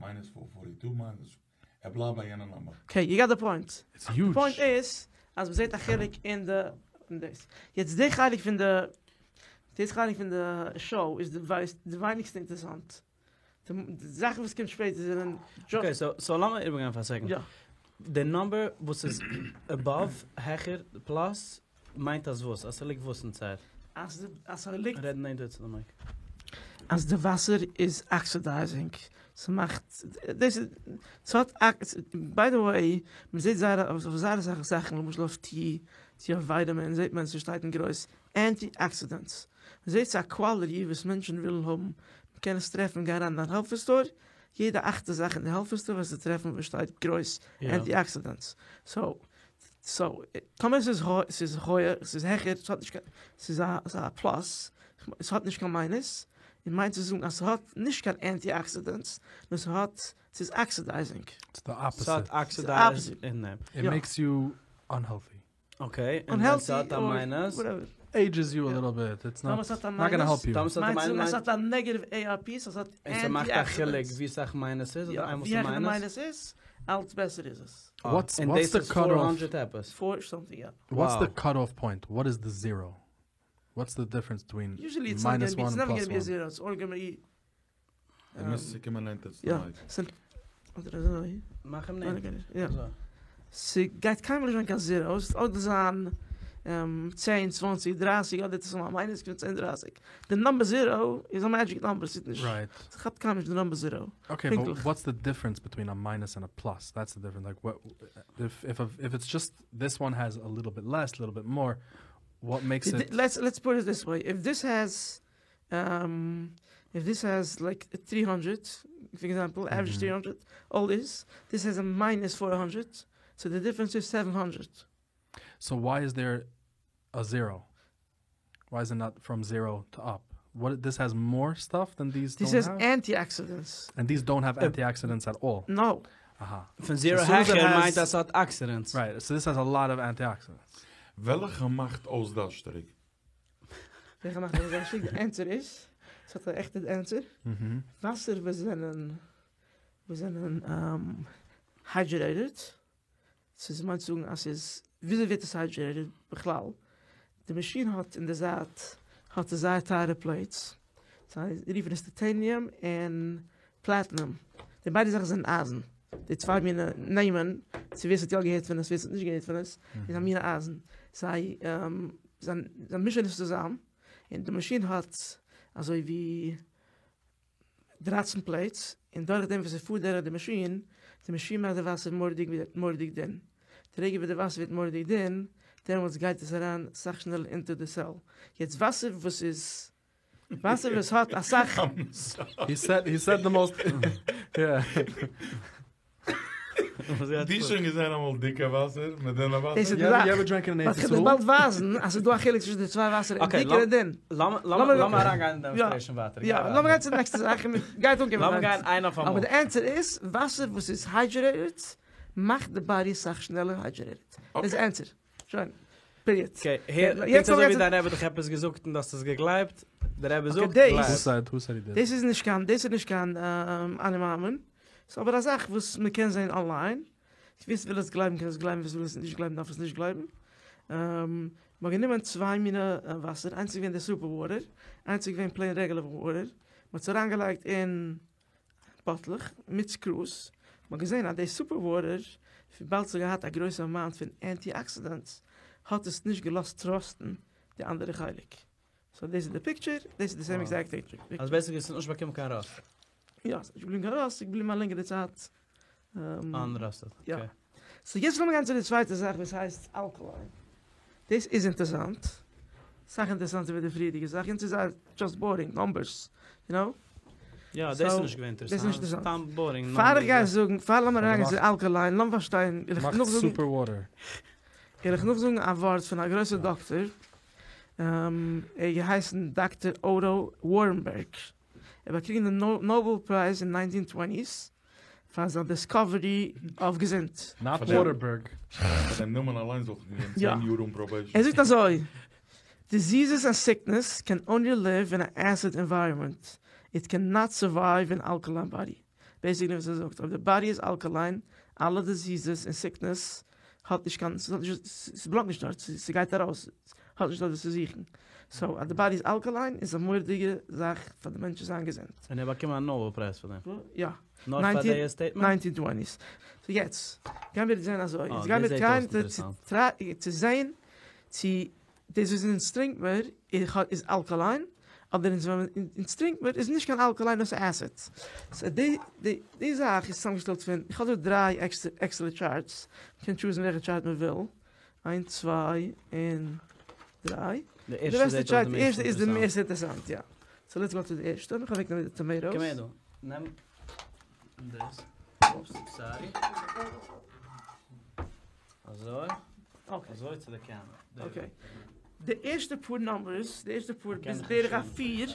Minus 442, minus. ער בלייבט ביי יענע number. Okay, you got the point. It's huge. point איז, אז מ'זעט א חילוק אין די, אין דאס. יעצט די חלק פון די, דאס חלק פון די show איז די ווייס, די ווייניגסטע אינטערעסאנט. די די זאכן וואס קומט שפעטער זענען Okay, so לאמיר איבערגיין פאר א second. יא. The number וואס איז above, העכער, plus, מיינט אז וואס? אז ס'ליגט וואס אין צייט? אז די, אז ס'ליגט רעד נענטער צו די mic. אז די וואסער איז oxidizing. ס'מאכט, דאס איז, ס'האט, by the way, מ'זעט זייער, אויף זייער אסאך זאכן, למשל אויף tea, צו אויף vitamin, זעט מען, ס'שטייט אין גרויס, antioxidants. מ'זעט ס'איז א quality וואס מענטשן ווילן האבן. מ'קען עס טרעפן, גיי אריין אין א health store, יעדע אכטע זאך אין די health store וועסטו טרעפן וואס שטייט גרויס, antioxidants. So, so, טאמער ס'איז ס'איז הויעך, ס'איז העכער, ס'האט נישט קיין, ס'איז א, ס'איז א plus, ס'האט נישט קיין minus, און מיינט צו זאגן אז ס'האט נישט קיין antioxidants, נאר ס'האט, ס'איז oxidizing. It's the opposite. ס'האט oxidized. oxidized אין דעם. It יא. makes you unhealthy. Okay, און ווען Unhealthy ס'האט א or minus, whatever. Ages you a little bit. It's טאמער not, ס'האט א not gonna minus, help you. טאמער ס'האט א מיינט צו זאגן אז minus, ס'האט א negative ARP, so ס'האט און ס'מאכט א חילוק antioxidants. ווי סאך minus איז, יא, אדער איינמאל ווי העכער די ס'איז minus? minus איז, אלץ בעסער איז עס. Ah, און What's דאס the איז cutoff? 400 עפעס. 4 something, yeah. What's Wow. the cutoff point? What is the zero? What's the difference between Usually it's not minus gonna be, it's one and never plus gonna be a one? zero. It's all gonna be ער מוז זיך קומען נענטער צו יא. די mic. ס'איז אדער אזוי. מאך אים נענטער. יא. אזוי. ס'גייט קיינמאל נישט זיין קיין zero. עס וועט אדער זיין 10, 20, 30, אדער ס'איז א minus פון 10, 30. The number zero is a magic number. ס'איז נישט. Right. ס'כאפט קיינמאל נישט the number zero. Okay, but פינקטליך. what's the difference between a minus and a plus? That's the difference. Like, what if it's just this one has a little bit less, a little bit more, what makes it? Let's put it this way. If this has like 300, for example, average 300, all this has a minus 400, so the difference is 700. So why is there a zero? Why is it not from zero to up? What, this has more stuff than these This don't has have? antioxidants. And these don't have antioxidants at all. No. Aha. פון zero As soon as it העכער has מיינט אז ס'האט oxidants. Right, so this has a lot of antioxidants. וועלכע מאכט אויס דארשטיג? וועלכע מאכט אויס דארשטיג? די answer איז, עס האט א עכטע answer. וואסער, מיר זענען hydrated. עס איז מיינט צו זאגן, אז ס'איז, וויאזוי ווערט עס hydrated בכלל? די מאשין האט אין די זייט, האט זייער טייערע plates. זיי רופן עס titanium און platinum. די ביידע זאכן זענען אייזן. די צוויי מיני נעמען, צו ווער ס'האט יא געהערט פון עס, ווער ס'האט נישט געהערט פון עס, איז א מין אייזן. זיי מישן עס צוזאמען. און די מאשין האט אזוי ווי 13 plates. און דורך דעם, וואס עס פארט דורך די מאשין, די מאשין מאכט די וואסער מורא'דיג, מורא'דיג דין. די רגע ווי די וואסער ווערט מורא'דיג דין, דעמאלטס גייט עס אריין אסאך שנעלער into the cell. יעצט וואסער, וואס איז, וואסער, וואס האט אסאך He said the most, yeah. די שוין געזען אמאל דיקע וואסער, מיט דינע וואסער? דאס איז You די זאך. ever drank in an וואס איך ארץ ישראל? וועל באלד ווייזן, אז ס'איז דא א חילוק צווישן די צוויי וואסער, Okay, דיקער און דין. לאמיר אריינגיין אין demonstration ווייטער. יא, לאמיר גיין צום נעקסטע זאך. גייט אנקומען. לאמיר גיין איין אויף אמאל. אבער די answer איז, וואסער וואס איז hydrated, מאכט די body אסאך שנעלער hydrated. דאס איז answer. שוין. Period. Okay, הער, יעצט יעצט אזוי ווי לאמיר דיין רבי האט דיך עפעס געזאגט און דו האסט עס געגלייבט, דער רבי Okay, זאגט, דאס גלייב. Who said, who said he did? דאס איז נישט קיין, דאס איז נישט קיין אני מאמין. ס'איז אבער א זאך, וואס מען קען זען online. איך ווייס, וויל עס גלייבן, קען עס גלייבן, ווער וויל עס נישט גלייבן, דארף עס נישט גלייבן. מ'האט גענומען צוויי מיני וואסער, איינס איז געווען דער super water, איינס איז געווען plain regular water. מ'האט עס אריינגעלייגט אין באטלעך מיט screws, מ'האט געזען אז די super water וויבאלד ס'האט געהאט א גרויסע amount פון antioxidants האט עס נישט געלאזט ראסטן די אנדערע חלק. So דאס איז די picture, דאס איז די same exact picture. אז basically ס'איז נישט באקומען קיין rust. יא, ס'איז נישט געבליבן קיין rust, ס'איז געבליבן א לענגערע צייט. Unrusted, okay. So יעצט לאמיר גיין צו די צווייטע זאך וואס הייסט alkaline. דאס איז אינטערסאנט. סאך אינטערסאנטער ווי די פריערדיגע זאך. יענץ איז just boring numbers, you know? יא, דאס איז נישט געווען אינטערעסאנט. סתם boring numbers. פאר איך גיי זאגן, פאר לאמיר אריינגיין צו alkaline, לאמיר פארשטיין, וויל איך נאכזאגן. Super water. וויל איך נאכזאגן א ווארט פון א גרויסע דאקטער. ער האט געהייסן דאקטער אוטא ווארמבערג. ער האט באקריגן די Nobel Prize אין nineteen twenties פאר זיין discovery אויף געזונט. Not Waterberg. פאר דעם נאמען אליינס וואלט איך געגעבן צען יאר אן probation. ער זאגט אזוי, Diseases and sickness can only live in an acid environment, it can not survive in alkaline body. Basically וואס ער זאגט, אויב די body איז alkaline, אלע diseases און sickness האט נישט קיין, ס'בלאנגט נישט דארט, ס'גייט ארויס, האט נישט דארט וואס צו זוכן. So אז די body איז alkaline איז א מורא'דיגע זאך פאר די מענטש צו זיין געזונט. און ער האט באקומען א Nobel Prize פאר דעם? יא. נאר פאר די statement? Nineteen twenties. So יעצט גייען מיר זען אזוי, יעצט גייען מיר טרייען צו זען צו דאס וואס אונז טרינק מיר איז alkaline, אדער אונז טרינק מיר איז נישט קיין alkaline נאר ס'איז acid. So די זאך איז צוזאמגעשטעלט פון, איך האב דא דריי עקסטערע charts, מ'קען טשוזן וועלכע chart מ'וויל, איינס צוויי און דריי. די ערשטע זעט אויס די מערסט אינטערעסאנט. די ערשטע איז די מערסט אינטערעסאנט יא. So let's go צו די ערשטע, איך אוועקנעמען די tomatoes. קום הער דא, נעם דאס, אופס sorry. אזוי, אזוי צו די camera. Okay. די ערשטע פאר numbers, די ערשטע פאר ביז בערך א פיר,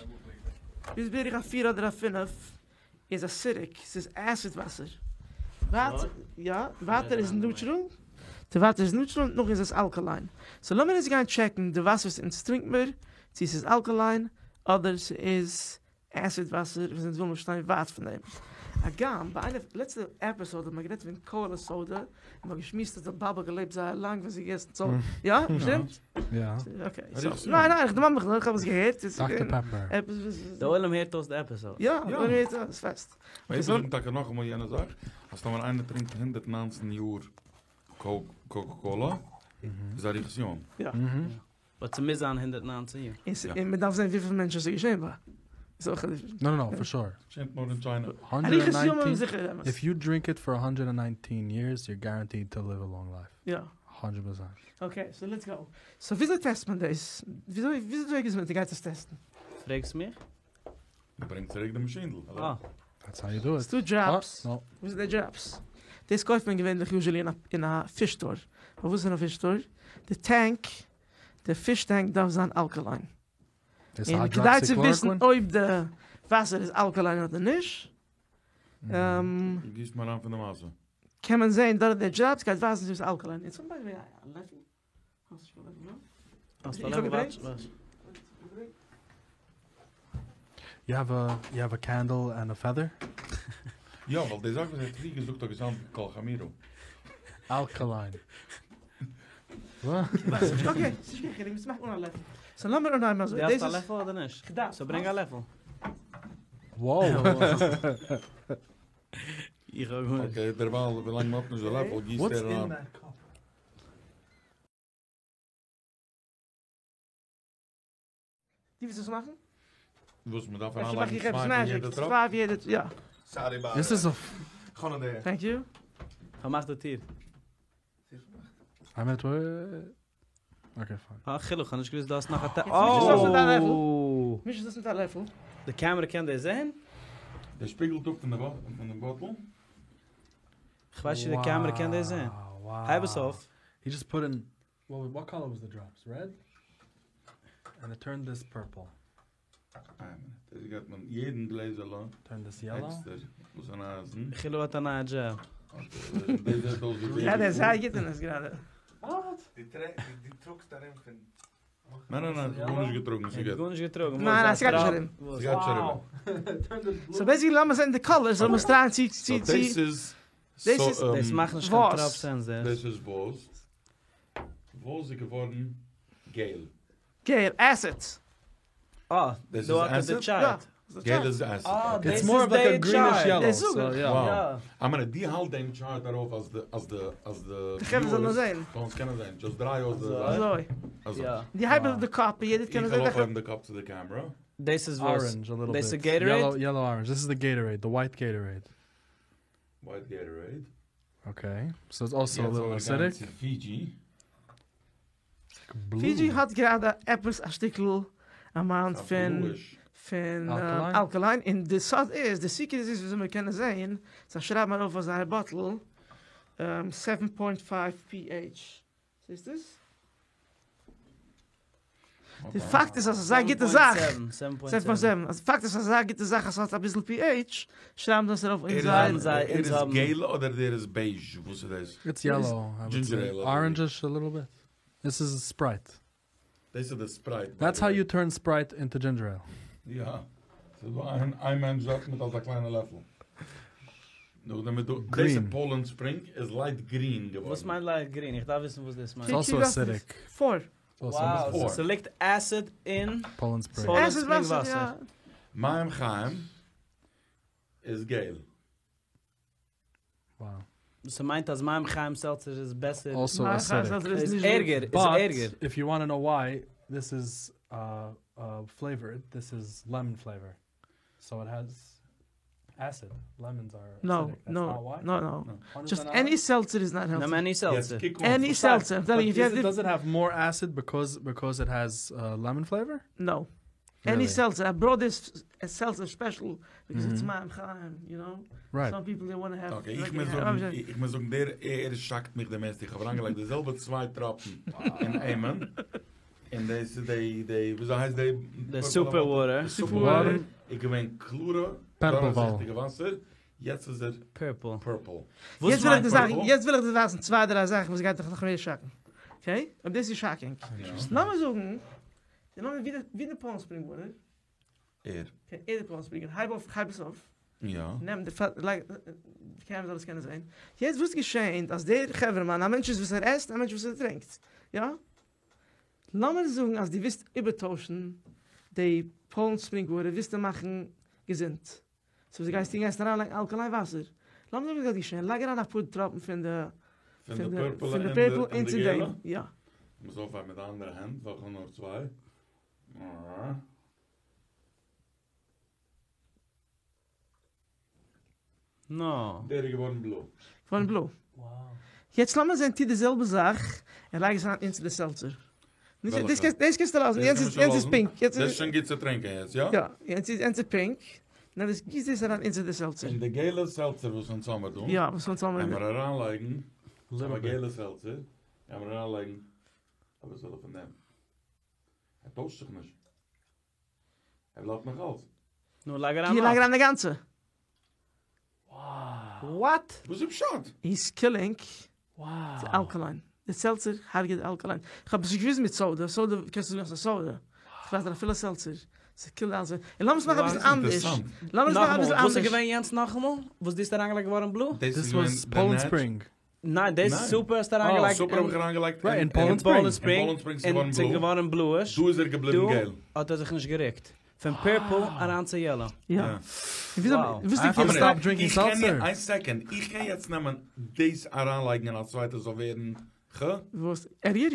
ביז בערך א פיר אדער א פינף, איז acidic, ס'איז acid וואסער. יא, ווייטער איז neutral, די וואטער איז neutral, נאכדעם איז עס alkaline. So לאמיר אונז גיין טשעקן די וואסער וואס אונז טרינק מיר, צו ס'איז alkaline אדער ס'איז acid וואסער וואס אונז וויל מיר שטיין ווייט פון דעם. הגם ביי איינע פון די לעצטע episode האט מען גערעדט פון cola soda, און מ'האט געשמועסט אז די באבע האט געלעבט זייער לאנג ווען זי האט געגעסן soda. יא? שטימט? יא. Okay. ניין ניין, איך דערמאן מיך נאר, איך האב עס געהערט. Dr Pepper. די עולם הערט אויס די episode. יא, די עולם הערט אויס, פעסט. איך וויל זאגן טאקע נאכאמאל יענע זאך, אז טאמער איינער טרינקט 119 יאר Coca Cola, איז אריכות ימים. יא. But ס'מוז זיין 119 יאר. און מ'דארף זען וויפיל מענטשן ס'איז געשען ביי. איז אויך א different. No no no, for sure. געשענט נאר אין China. אריכות ימים איז זיכער אמת. If you drink it for 119 years, you're guaranteed to live a long life. יא. הונדערט פראצענט. Okay, so let's go. So וויאזוי טעסט מען דאס? וויאזוי וויאזוי איז מען גייט עס טעסטן? פרעגסט מיך? מ'ברענגט צוריק די מאשינדל. אה. That's how you do it. ס'דא drops. No. וואס איז די drops? דאס קויפט מען געווענליך usually אין א fish store. פארוואס אין א fish store? די tank, די fish tank דארף זיין alkaline. און כדי צו וויסן אויב די וואסער איז alkaline אדער נישט, גיסט מען אריין פון די וואסער. קען מען זען דורך די drops גייט ווייזן צו עס איז alkaline. יעצט האבן מיר א לעפל. האסט נישט קיין לעפל דא? האסט א לעפל? וואטש וואטש. You have a you have a candle and a feather? יא, ווייל די זאך וואס ער האט פריער געזאגט האט געסאונדט ווי כל חמירא. Alkaline. Okay, ס'נישט קיין חילוק, מ'מאכט אן א לעפל. So לאמיר אנהייבן אזוי. דו האסט א לעפל אדער נישט? כ'דארף. So ברענג א לעפל. Wow. איך האב גארנישט. Okay, דערווייל ווילאנג מ'האט נישט די לעפל גיסט ער אריין. דו ווילסט עס מאכן? וואס מ'דארף אריינלייגן צוויי פון יעדע טראפ? צוויי פון יעדע, יא. Sorry ביי. דאס איז אויף. Thank you. פארמאך די טיר. איין מינוט okay fine. א חילוק, כ'האב נישט געוואוסט דו האסט נאך א טע. מיש עס אויס מיט א לעפל. מיש עס אויס מיט א לעפל. די camera קען דאס זעהן? דער שפיגלט אפ פון די bottle. כ'ווייס נישט צו די camera קען דאס זעהן. הייב עס אויף. He just put in, what color was the drops? Red? And it turned this purple. איין מינוט, דאס גייט מען יעדן גלעזעלע Turn this yellow. עקסטער וואס אן אייזן. חילו האט א נייע דזשאב. דאס זעט אויס ווי גראדע איז זייער גוט אין עס גראדע. דו טראגסט ארום פון. ניין ניין ניין, איך האב גארנישט געטראגן, ס'גייט. גארנישט געטראגן, ניין ניין ס'גייט נישט ארום. ס'גייט נישט אריבער. So basically לאמיר זען די colors, לאמיר עס טרייען צו צו צו. דאס איז. דאס איז. דאס מאכט נישט קיין טראפ sense דאס. דאס איז וואס? וואס איז געווארן געל? געל, acid. אה, דא האט ער די chart. געל איז acid. Ah, Okay. It's This more is of like a the greenish chart. yellow. This is So, good. yeah. Wow. Ja. I mean, די האלט דעם chart ארויף אז די אז די אז די די חברה זאלן viewers זען. זאלן עס קענען זען. Just דריי אויס די אזוי. זייט. אזוי. אזוי. Ja. די הייב די cup, יעדער קען איך זען. וועל אויפהייבן די cup צו די camera. דאס איז וואס? Orange a little This bit. is Gatorade? Yellow, yellow orange. This is the Gatorade, the white Gatorade. White Gatorade. Okay. So it's also a יעצט little זאל מיר גיין acidic. צו Fiji. It's like blue. Fiji האט גראדע עפעס א שטיקל amount א פון bluish. פון Alkaline? alkaline. און די סוד איז, די secret איז, ווי מיר קענען זען, זיי שרייבן ארויף אויף זייער bottle, 7.5 pH. זעסט דאס? די פאקט איז, אז עס איז א גוטע זאך. 7.7. 7.7. אז פאקט איז, אז עס איז א גוטע זאך, אז עס האט א ביסל pH, שרייבן דאס ארויף אין ער זיין. איז, זיי- ער איז האבן- געל אדער דער איז beige? וואס איז דאס? It's yellow. I would Ginger say. ale, I Orangish a little bit. This is Sprite. דאס איז די Sprite. That's how you turn Sprite into ginger ale. יא. ס'איז דא איין איין מענטש דארט מיט אזא קליינע לעפל. נאכדעם איז דא Green. דאס איז Poland Spring איז light green געווארן. וואס מיינט light green? איך דארף וויסן, וואס דאס מיינט. It's also דאס איז acidic. Four. It's also Wow, Four. so ס'ליגט acid אין Poland Spring. Poland Acid Spring וואסער, וואסער. יא. מים חיים איז געל. Wow. ס'מיינט, אז מים חיים seltzer איז בעסער. Also מים חיים acidic. seltzer איז איז נישט ערגער, איז But ערגער. if you want to know why, this is flavored. This is lemon flavor. So it has acid. Lemons are No, acidic. That's no, not why? no, no. Hundred Just percent any seltzer is not נעם healthy. any יעצט seltzer. קוק אן. Any seltzer. I'm telling you, But if you is have it, does it have more acid because it has lemon flavor? No. Any Really? seltzer. I brought this a seltzer special because it's Mhm. מים חיים, you know? Right. Some people, they want to have... Okay, איך regular- מוז זאגן, איך מוז זאגן, דער ער שאקט מיך דער מערסט. איך האב אריינגעלייגט די זעלבע צוויי טראפן אין איינעם. און דאס איז די די ווי הייסט די The super water. די super water. water. איך געווען קלארע Purple דורכזיכטיגע וואסער. יעצט איז ער Purple. purple. וואס יעצט וויל איך מיינט דיר זאגן, purple? יעצט וויל איך דיר ווייזן צוויי, דריי זאכן, וואס גייט דיך נאך מער שאקן. Okay? און דאס איז shocking. יא. לאמיר זאגן, לאמיר ווידער, ווידער Poland Spring water. ער. Okay, ער Poland Spring. הייב אויף, הייב עס אויף. יא. נעם די לייג, די camera זאל עס קענען זען. יעצט וואס געשעט, אז דער חברהמאן, א מענטש איז, וואס ער עסט, א מענטש, וואס ער טרינקט. יא? לאמיר זאגן, אז דו ווילסט איבערטוישן, די Poland Spring water, ווילסטו מאכן געזונט. So, דו גייסט, דו גייסט אריינלייגן alkaline וואסער. לאמיר זאגן, וואס גייט געשען. לייג אריין א פאר טראפן פון די, פון פון די די, purple פון די און purple די into די דעם. געלע. יא. מוז אויפהייבן מיט די אנדערע האנט, ווייל איך האב נאר צוויי. Ah. No. דער איז געווארן blue. פון blue. Wow. יעצט לאמיר זען, די זעלבע זאך, און לייג עס אריין into די seltzer. נישט, וועלכע? דאס קענסט, דאס קענסטו לאזן. דאס יענץ קען איז, מען שוין יענץ איז לאזן. pink. יעצט דאס איז, שוין גוט צו טרינקען יעצט, יא? יא, יענץ איז, יענץ איז pink. נא, דאס גיסט דאס אריין into די seltzer. אין די געלע seltzer, וואס אונז האבן דא. יא, וואס אונז האבן גייען מיר? מיר אריינלייגן. Little אבער bit. געלע seltzer. גייען מיר אריינלייגן. אבער זאל ער פון דעם. ער טוישט זיך נישט. ער בלייבט נאך אלץ. נו, לייג אריין גיי נאך. לייג אריין די גאנצע. What? וואס איז פשט? He's killing Wow. the alkaline. די seltzer הרג'עט alkaline. איך האב עס געוויסט מיט soda. Soda, קענסטו זאגן, ס'איז soda. איך ווייס, אפילו seltzer. ס'קילט אלעס. און לאמיר עס מאכן א ביסל אנדערש. אינטערעסאנט. לאמיר עס מאכן א נאכאמאל, ביסל וואס איז אנדערש. געווען יענץ נאכאמאל? וואס איז אריינגעלייגט געווארן blue? דאס This איז געווען was די Poland Natch. Spring. ניין, דאס ניין. super איז אריינגעלייגט. Super האב איך אריינגעלייגט. Right, אין אין Poland Poland Spring. Spring. אין Poland Spring איז און געווארן ס'איז blue. געווארן bluish. דא איז ער געבליבן דא געל. האט ער זיך נישט גערוקט. פון purple אריין צו yellow. יא. יא. און וויאזוי- Wow. ווילסטו I have to קענסט- stop drinking איך קען seltzer. יע- איין second. איך קען יעצט נעמען דאס אריינלייגן און א צווייטע זאל ווערן גע? וואס? ער יא.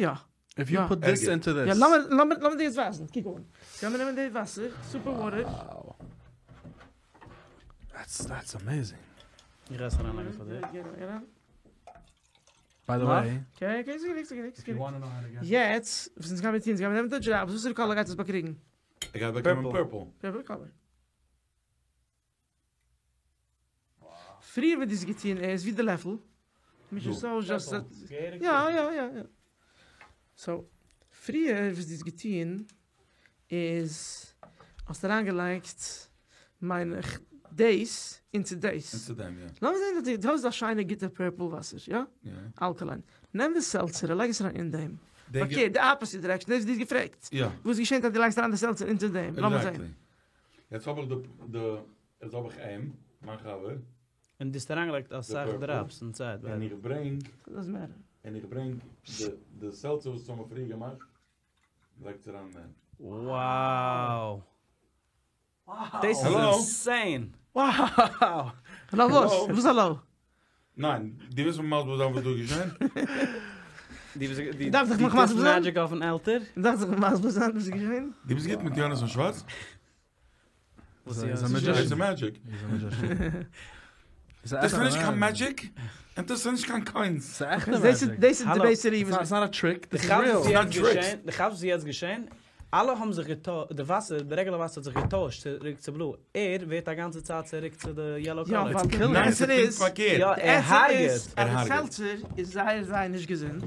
If you Ja. put this ערגער. into this. יא, לאמיר, לאמיר, לאמיר דיר יעצט ווייזן. קוק אן. גייען מיר נעמען די וואסער, super water. Wow. That's amazing. איך גיי עס אריינלייגן פאר דיר. By the נאך? way, Okay, okay, ס'איז גענוג, ס'איז גענוג, ס'איז if you גענוג. want to know how to get יעצט, וואס אונז גייען מיר טון? גייען מיר נעמען די drops. וואס איז די color גייט עס באקריגן? איך האב באקומען Purple. purple. Purple color. פריער ווען דאס געטון איז, ווי די לעפל. מיט דא. so just that, Purple. יא, יא, יא, יא. So, פריער וואס דאס געטון איז, האסט אריינגעלייגט מיין איך דאס into דאס. Into דעם, יא. לאמיר זען, אז דו האסט א שיינע גוטע purple וואסער, יא? יא. Alkaline. נעם די seltzer, לייג עס אריין אין דעם. דער Okay, the opposite direction, דאס איז דיר געפרעגט. יא. וואס געשעט, אז דו לייגסט אריין די seltzer into דעם? לאמיר זען. Exactly. יעצט האב איך די, די, יעצט האב איך אים, מיין חבר, און דאס אריינגעלייגט א די סאך purple. drops אין צייט. און איך ברענג, דאס מער. און איך ברענג די, די seltzer, וואס האבן מיר פריער געמאכט, לייגט עס אריין אין דעם. Wow. דאס איז insane! Wow! האלא וואס? וואס האלא? ניין, דו ווילסט מיר מסביר זיין וואס דא איז געשען? דו דארפסט זיך נאך מסביר זיין? magic אויפן עלטער? דארפסט זיך מסביר זיין וואס איז געשען? דו ביסט גוט מיט יונתן שווארץ? וואס איז איז א איז magician. א magic. דאס איז נישט קיין magic, און דאס איז נישט קיין coins. ס'איז עכטע דאס איז magic. דאס איז די האלא. basically It's not a trick, די this is כאפסט real. וואס Not יעצט tricks. געשען? די כאפסט וואס יעצט געשען? אלע האבן זיך געטוישט, די וואסער, די regular וואסער האט זיך געטוישט צוריק צו blue. ער ווערט א גאנצע צייט צוריק צו די yellow יא, color. ווייל די ניין, answer ס'איז פונקט איז, פארקערט. יא, די ער answer הרג'עט. איז, ער אז די הרג'עט. seltzer איז זייער זייער נישט געזונט,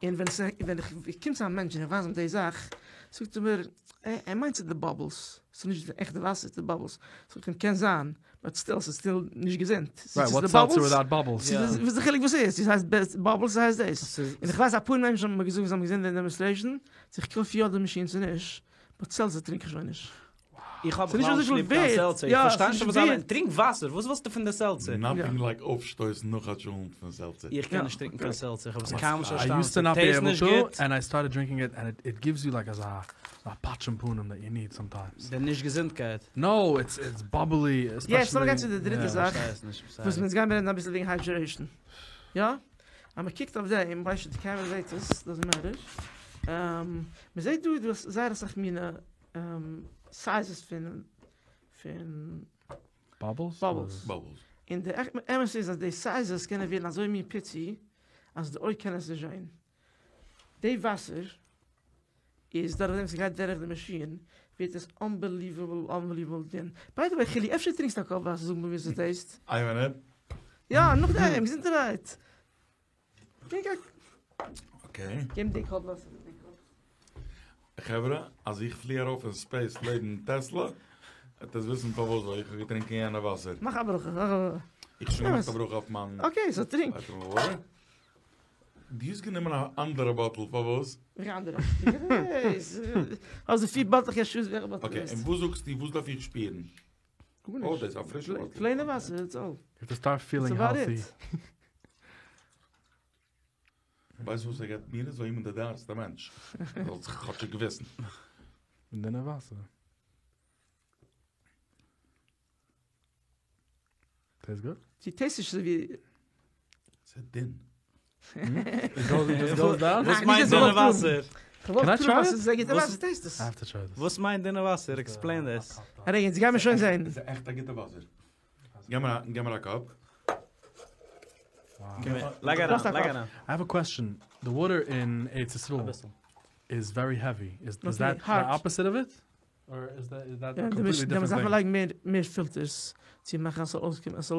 און ווען ס' ווען איך קום צו א מענטש און איך ווייז אים די זאך, זאגט ער מיר, ער מיינט ס'איז די bubbles, ס'איז נישט די עכטע וואסער, ס'איז די bubbles. זאג איך אים, קען זיין, but still, ס'איז still נישט געזונט. Right, ס'איז what's די seltzer bubbles? without bubbles? Yeah. וואס איז די חילוק וואס ס'איז? ס'הייסט bubbles, ס'הייסט דאס. ס'איז- און איך ווייס אפאר מענטשן האבן מיר געזאגט, זיי האבן געזען די demonstration, צו איך קויף יא די מאשין צו נישט, but seltzer טרינק איך שוין נישט. איך האב ס'איז נישט בכלל אזוי נישט פיל ליב קיין ווערט. seltzer. איך יא, פארשטיי ס'איז נישט נישט וואס אלע ווערט. טרינק וואסער. וואס ווילסטו פון די seltzer? Nothing like אויפשטויסן נאך א טשולנט פון seltzer. איך קען יא. נישט טרינקען קיין seltzer. איך האב עס קיינמאל נישט I פארשטאנען. used to not be Taste able נישט to, גוט. and I started drinking it, and it gives you like a פאטש אין פנים that you need sometimes. די נישט געזונטקייט. No, it's bubbly, especially. יעצט לאמיר גיין צו די דריטע Yeah. זאך. פארשטיי עס נישט, וואס sorry. מיר גייען רעדן א ביסל וועגן hydration. יא? אז מען קוקט אויף דעם, ווייסט די camera זעט עס, doesn't matter. מען זעט דא, דו האסט זייער אסאך מינע sizes פון Bubbles? Bubbles. Bubbles. און די אמת איז, אז די sizes קענען ווערן אזוי מין פיצי, אז די אויג קען עס נישט זען. די וואסער איז דורך דעם ס'גייט דורך די מאשין, ווערט עס unbelievable, unbelievable דין. By the way, Chili, אפשר טרינקסטו א cup וואסער, זאג מיר ווי עס taste. איין מינוט. יא, נאך דעם, געזונטערהייט. טרינק א Okay. גיב די cup וואסער. די cup. חברה, אז איך פלי ארויף אין space לעבן Tesla, וועט עטס וויסן פארוואס, ווייל איך האב געטרינקען יענע וואסער. מאך א ברכה, מאך א ברכה. איך האב שוין געמאכט א ברכה אויף מיין Okay, so טרינק. bottle water. דו האסט גענומען א אנדערע bottle, פארוואס? וועלכע אנדערע? אלזא פיר bottle, איך choose וועלכע bottle Okay, איז. און וואס זאגסטו, וואס דארף איך שפירן? גארנישט. Oh, דאס איז א פרישע bottle. Plain וואסער, that's all. You have to start feeling That's about healthy. it. ווייסט וואס ער געט מיר? אזוי ווי דער דארסטער מענטש. זאל זיך כאטש געוויסן. מיט דינע וואסער. Tastes good? זי taste נישט אזוי ווי ס'איז דין. It goes, it just goes down? וואס ניין, מיינט נישט דינע אזוי וואסער? Can I try it? זייער גוטע וואס- וואסער, taste עס. I have to try this. וואס מיינט דינע וואסער? Explain this. ארי, יעצט גייען מיר שוין זען. ס'איז עכט א גוטע וואסער. גיב מיר א cup. Wow. גיב מיר, לייג אריין, לאזט א לייג cup. אריין. I have a question. The water in ארץ ישראל א ביסל. is very heavy. Is Okay, that the hard. opposite of it? Or is that יא, a דו completely מוזט, דו different מוזט thing? לייגן מער, מער filters. צו מאכן, עס זאל אויסקומען, עס זאל,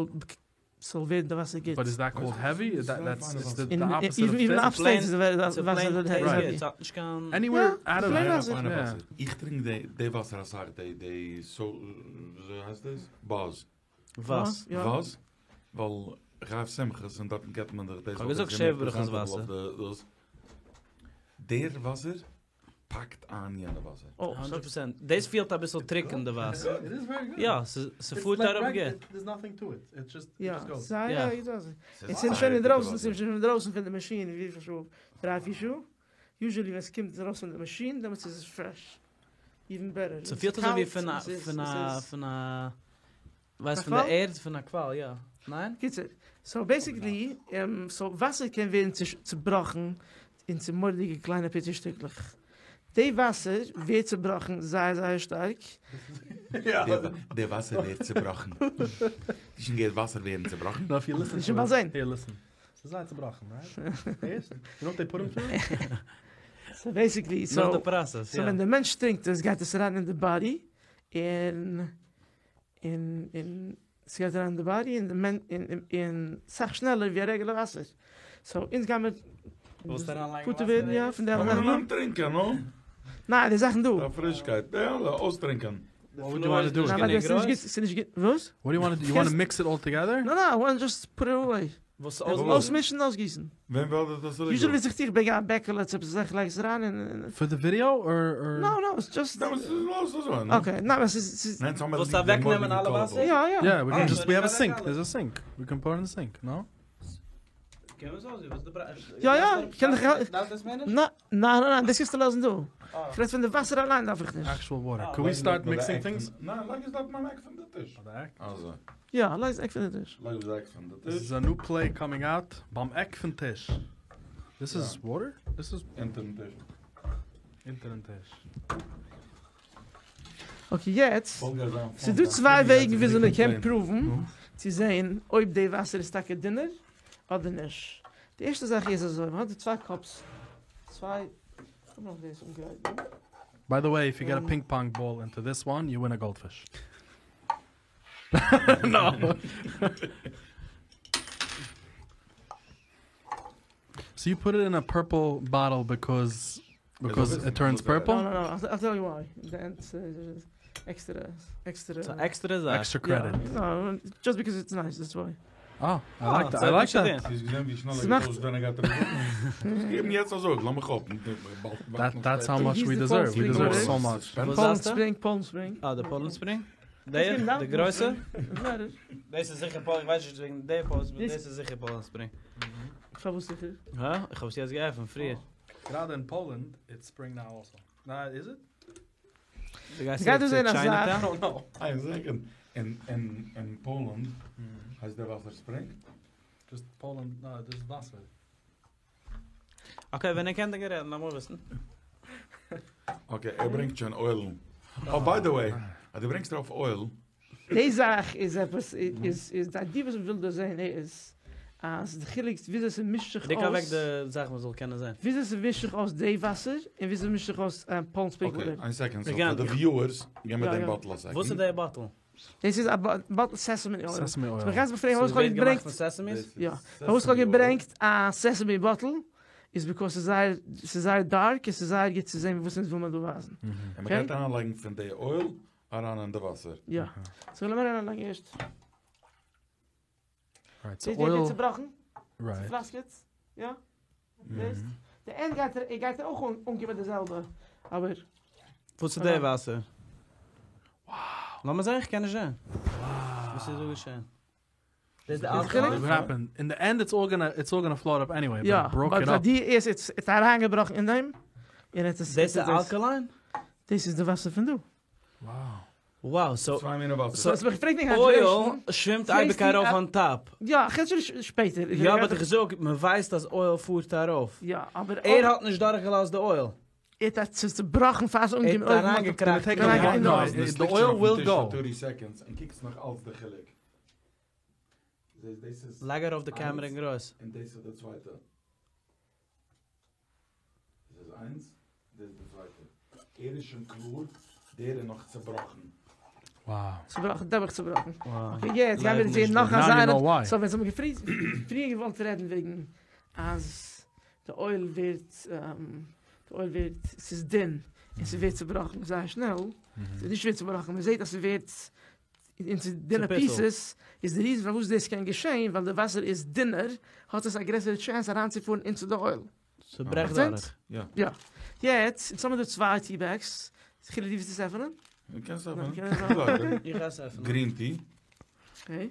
זאל ווערן די וואסער גוט. But is that called heavy? Is that that's it's the, In, the opposite even, of even thin? upstate plain- איז די It's a וואסער plain heavy. taste. Right. ס'האט נישט קיין Anywhere Yeah, out of plain it. וואסער. פיינע Yeah. וואסער. איך טרינק די די וואסער אסאך, די די so וויאזוי הייסט דאס? Buzz. וואס? יא. וואס? ווייל רב שמחות און דארט געט מען דאך דאס. איך האב געזאגט שבע ברכות וואסער. וואסער. דער וואסער פאקט אן יענע וואסער. Oh, 100%. דאס פילט א ביסל טרוקן, די וואסער. It is very good. יא, ס'פארט אראפ גוט. There's nothing to it. It just יא, זייער Yeah. גוט וואסער. ס'איז עס זענען זייער שוין גוטע דרויסן, וואסער. זענען שוין דרויסן פון די מאשין, וויפיל שעה? דריי, פיר שעה? Usually ווען עס קומט ארויס פון די מאשין, דעמאלטס איז עס fresh. Even better. ס'פילט אזוי ווי פון א, פון א, פון א, ווייסט, פון דער א קוואל? ערד, פון א קוואל, יא. ניין? קיצור, so basically, so וואסער קען ווערן צעבראכן אין צו מורא'דיגע קליינע פיצי שטיקלעך. די וואסער ווערט צעבראכן זייער, זייער שטארק. דער וואסער ווערט צעבראכן. שוין געהערט וואסער ווערן צעבראכן? No, if you listen שוין to באלד it. זען. Here, listen. ס'איז זייער צעבראכן, right? Yes? You know what they put 'em through? So basically, So, so, the process, so יא. ווען דער מענטש טרינקט, עס גייט עס אריין אין the body, און, און, און, עס גייט אריין אין the body, און דער מענ-, און, און, אסאך שנעלער ווי א regular וואסער. So, אונז גייען מיר ווילסט אריינלייגן פטור וואסער ווערן, יא, פון דער קען מען זאכן. אנטרינקען, no? ניין, די זאכן דא. א פרישקייט. יא, אויסטרינקען. What would you want to do? ניין, ווייל דאס איז נישט גוט, ס'איז נישט גוט. וואס? What do you want to do? You want to mix it all together? No, no, I want to just put it away. וואס וואס? אויסמישן, אויסגיסן. ווען וועל דאס זאל Usually ווען איך דיך ברענג א בעקעלע, צו עפעס זאך, לייג עס אריין און, For the video or No, no, it's just דאס איז לאז אזוי, no? Okay, ניין, עס איז, עס איז ניין, ס'האבן מיר וואס, ליב אוועקנעמען דעם אלע מארגן וואסער? יא, יא. Yeah, we can Ah, just so we have a die sink. alle. There's a sink. We can pour it in the sink, no? קען מען אזוי, וואס די יא יא, קען איך דארף דאס מער נישט? ניין ניין ניין, דאס קענסטו לאזן דא. איך רעד פון די וואסער אליין דארף איך נישט. Actual water. Can we start mixing things? ניין, לייג עס דארט ביים עק פון די טיש. אזוי. יא, לייג עס עק פון די טיש. לייג עס עק פון די This טיש. is a new play coming out. ביים עק פון טיש. This is water? This is אונטערן טיש. אונטערן טיש. Okay, יעצט. ס'איז דא צוויי וועגן וויאזוי מען קען פרואוון צו זען אויב די וואסער איז טאקע דינער אדער נישט. די ערשטע זאך איז אזוי, מען האט דא צוויי cups, צוויי, איך האב נאך דאס אנגעגרייט דא. By the way, if you get a ping pong ball into this one, you win a goldfish. No. So you put it in a purple bottle because it turns purple? No, no, no, I'll tell you why. The end, extra, extra. So extra זאך. Extra credit. Yeah, no, just because it's nice, that's why. Oh, I like that. I like that. זי איז געזען ווי שנעל עס מאכט- ער ווען ער גייט ארויס. געבן יעצט אזוי, לאמיר כאפן. That's how much He's we the deserve. Poland We deserve Spring so much. וואס Poland זאגסטו? Spring, Poland Spring. אה, די Poland Spring? דאס דער, איז די גרויסע? נאר, דאס איז זיכער Poland, איך ווייס נישט וועגן דער Poland, אבער דאס- דאס איז זיכער Poland Spring. איך האב עס זיכער. הא? איך האב עס יעצט געעפנט, פריער. גראדע in Poland, it's spring now also. Nah, is it? דו גייסט גייט צוריק דו צו זען, אז Chinatown? I don't know. איין second. אין Poland הייסט דער וואסער spring? Just Poland, no, this is וואסער. Okay, ווען איר קענט דאן רעדן, לאמיר וויסן. Okay, ער ברענגט שוין oil. Oh, by the way, אז דו ברענגסט ארויף oil. די זאך איז עפעס, איז, די idea וואס מ'וויל דא זען איז, אז די חילוק וויאזוי ס'מישט זיך דיק אוועק אויס, די זאך, מ'זאל קענען זען. וויאזוי ס'מישט זיך אויס די וואסער, און וויאזוי מישט זיך אויס Poland Spring Okay, water. איין second. So Again, for the viewers, גיב מיר יא, דעם יא. bottle a second. וואס איז דער bottle? דאס איז א bottle sesame oil. Sesame oil. So, מיר גייען פרעגן, וואס So האב איך ווערט געמאכט געברענגט? פון sesames? דאס איז יא. וואס האב sesame איך oil. געברענגט א sesame bottle? איז because עס איז זייער, עס איז זייער dark, עס איז זייער גוט צו זען, וואס אונז וויל מען דא ווייזן. און Okay. מ'גייט אריינלייגן פון די oil אריין אין די וואסער. יא. So, לאמיר אריינלייגן ערשט. Right, so זעהט איר, oil, צעבראכן? right. צעפלאסקעט? יא? זעסט? דער end גייט ער, ער גייט אויך אנקומען די זעלבע. אבער וואס איז דער וואסער? Wow. לאמיר זען, איך קען נישט זען. וואס איז דא געשען? דאס איז די איז חילוק? alkaline? What happened? In the end, it's all gonna float up anyway. But יא, it broke but it up. די איז עס איז אריינגעבראכן אין דעם. און עס איז דאס איז alkaline? דאס איז די וואסער פון דא. Wow. Wow, so צוויי מיני וואסער. So, עס פרעגט מיך oil שווימט אייביג ארויף on top. יא, איך רעד שוין שפעטער. יא, אבער איך זאג, מען ווייסט אז oil פארט ארויף. יא, אבער ער האט נישט דורכגעלאזט די oil. ער האט עס צעבראכן, פאר עס אנגעקומען. ער האט אריינגעקראכט. Take a a long- no, דאס the ליגט oil שוין אויפן will טיש go. פאר 30 seconds און קוקסט נאך אלץ די חילוק. דאס, דאס איז לייג ארויף די camera אין גרויס. און דאס איז די צווייטע. דאס איז איינס, דאס איז די צווייטע. ער איז שוין קלאר, דער איז נאך צעבראכן. Wow. צעבראכן, דא האב איך צעבראכן. Wow. Okay, יעצט גייען מיר זען נאך Now א you זאך. know why. So, ווען זיי האבן פריער געוואלט רעדן וועגן, אז די oil ווערט, די oil ווערט, עס איז דין, און עס ווערט צעבראכן זייער שנעל. עס איז נישט ווערט צעבראכן, מען זעט, אז עס ווערט אין דינע צעפיצלט. pieces, איז די reason פארוואס דאס קען געשען, ווייל די וואסער איז דינער, האט עס א גרעסערע chance אריינצופארן into the oil. צעברעכט Macht דורך. יא. יא. יעצט, אין סאמע די צוויי tea bags, חילוק די ווילסט עס עפענען? דו קענסט ניין, עפענען. קען איך עפענען. איך גיי עס עפענען. Green tea. Okay.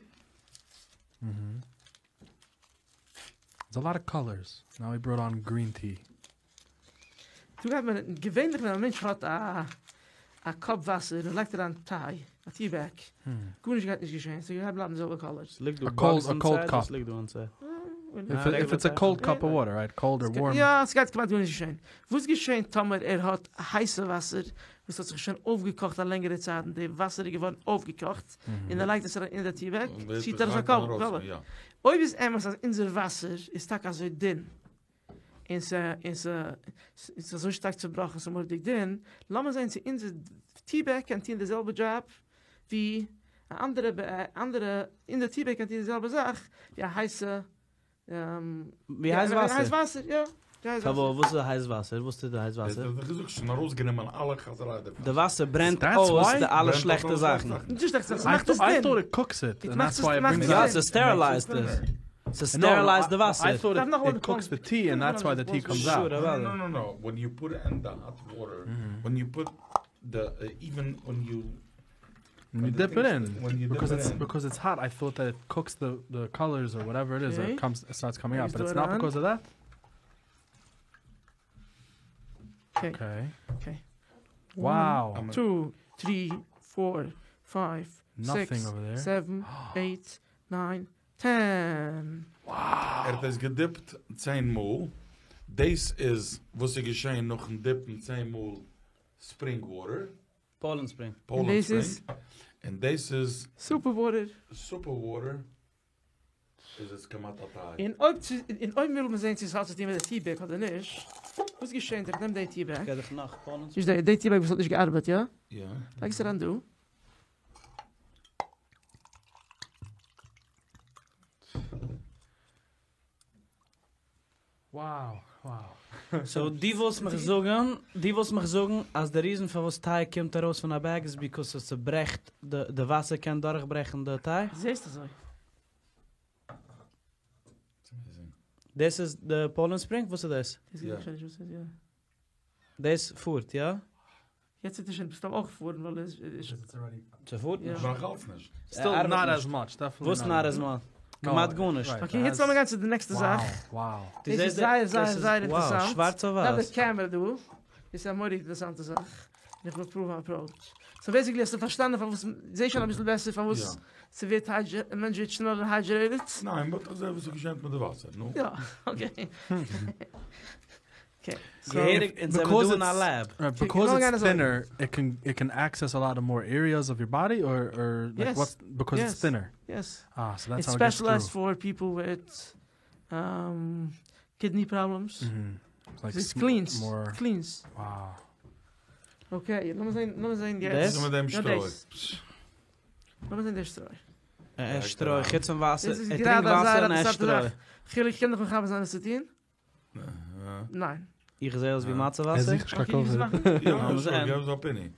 There's a lot of colors. Now we brought on green tea. דו גייסט מען, געווענליך, ווען א מענטש האט א cup וואסער, דאן לייגט ער אריין tea, א tea bag. גארנישט גייט נישט געשען, so גייט בלייבן זעלבע colors. עס ליגט דא A cold- bugs a cold inside, cup. עס ליגט דא inside. If, it, if it's a cold cup of water, right? Cold or warm. יא, עס גייט כמעט גארנישט געשען. וואס געשען, טאמער ער האט הייסע וואסער, וואס האט זיך שוין אויפגעקאכט א לענגערע צייט, און די וואסער איז געווארן אויפגעקאכט, און ער לייגט עס אריין אין די tea bag, ציט ער עס א קאפ, יא. אויב איז אמת, אז אונזער וואסער איז טאקע אזוי דין, און ס'איז אזוי שטארק צעבראכן, ס'איז מורא'דיג דין, לאמיר זען, צו אונזער tea bag קען טון די זעלבע job, ווי א אנדערע, אנדערע, אין די tea bag קען טון די זעלבע זאך, ווי א הייסע, ווי הייס יא, וואסער? הייס וואסער, יא. ווי הייס אבער וואסער. וואס איז הייס וואסער? וואס איז די הייס דאס וואסער? איז געזאגט, שוין ארויסגענומען אלע חזיריי דערפון. די וואסער ברענט That's אויס why? די אלע ברענט שלעכטע אויס זאכן. נישט שלעכטע זאכן, I, ס'מאכט עס I דין. thought it cooks it, It and macht that's es- why it macht brings es יא, out. dünn. עס sterilized עס. עס sterilized די I וואסער. thought Darf noch it one cooks come. the tea, and that's why the tea comes Sure, out. אוודאי. No, no, no, no. When you put it in the hot water, when you put the, even when you When you When the dip it things- in, when you dip because it it's in. because it's hot. I thought that it cooks the the colors or whatever it is. Okay. It comes, it starts coming out, Let's but do it's it not on. because of that. Okay. Okay. Okay. Wow. I'm a- 2, 3, 4, 5, Nothing 6, over there. 7, 8, 9, 10. ער האט עס געדיפט 10 מאל. דאס איז, וואס איז געשען נאכן דיפן 10 מאל Spring Water, Poland Spring. Poland דאס Spring. איז? און דאס איז Super water. Super Water. איז עס כמעט א טיי. און אויב צו, און אויב וויל מען זען, צו עס האט צו טון מיט די tea bag אדער נישט, וואס געשעט, איך נעם די tea bag. גיי דאך נאך Poland איז די, די tea bag וואס האט נישט געארבעט, יא? יא. לייג עס אריין דא. Wow. Wow. So, דו ווילסט מיר זאגן, דו ווילסט מיר זאגן, אז דער reason פארוואס טיי קומט ארויס פון א bag איז because עס צעברעכט, די, די וואסער קען דורכברעכן די טיי? זעסט אזוי? It's amazing. דאס איז די Poland Spring? וואס איז דאס? דאס יא. איז נישט וואס איז, יא. דאס פארט, יא? יעצט איז עס שוין מסתם אויך געפארן, ווייל עס איז... It's already ס'פארט יא. נישט. נאך אלץ נישט. still ארבעט not נישט. as much. Definitely. וואס not as much? No, כמעט גארנישט. right, Okay, it יעצט has- לאמיר גיין צו די נעקסטע Wow. זאך. Wow. דו דאס זעסט איז זייער, דאס זייער, איז- זייער wow, אינטערעסאנט. שווארץ אויף דא ווייס. די camera דא. איז א מורא'דיג אינטערעסאנטע זאך. און איך וויל פרואוון approach. So basically האסטו פארשטאנען, פארוואס, זע שוין א ביסל בעסער, פארוואס יא. ס'ווערט hydra- א מענטש ווערט שנעלער hydrated. ניין, but אזוי וואס איז געשען מיט די וואסער, נו? יא, okay. Okay. So, געהעריג, און זיי Because מיר דא אין א it's- lab. Right, Okay, because go it's again, sorry. thinner, it can it can access a lot of more areas of your body, or or like Yes. what's because it's Yes. thinner. Yes. Ah, so that's It's how it gets specialized through. for people with kidney problems. Mhm. Like It's sm- cleans. more. Cleans. Wow. Okay, לאמיר זען, לאמיר זען דאס? יעצט. איז מיט דעם יא, שטרוי. דאס. לאמיר זען דער שטרוי. ער שטרוי, חוץ פון וואסער. דאס איז ער גראדע טרינקט וואסער זייער און ער אינטערעסאנטע שטרוי. זאך. חילי, איך קען דאך מחבר זיין, וואס צו טון? ניין. איך זע אויס ווי יא. מצה ער וואסער. זוכט Okay, נישט קיין איך cover. מאכן. יא, לאמיר sure, זען. געב עס א penny.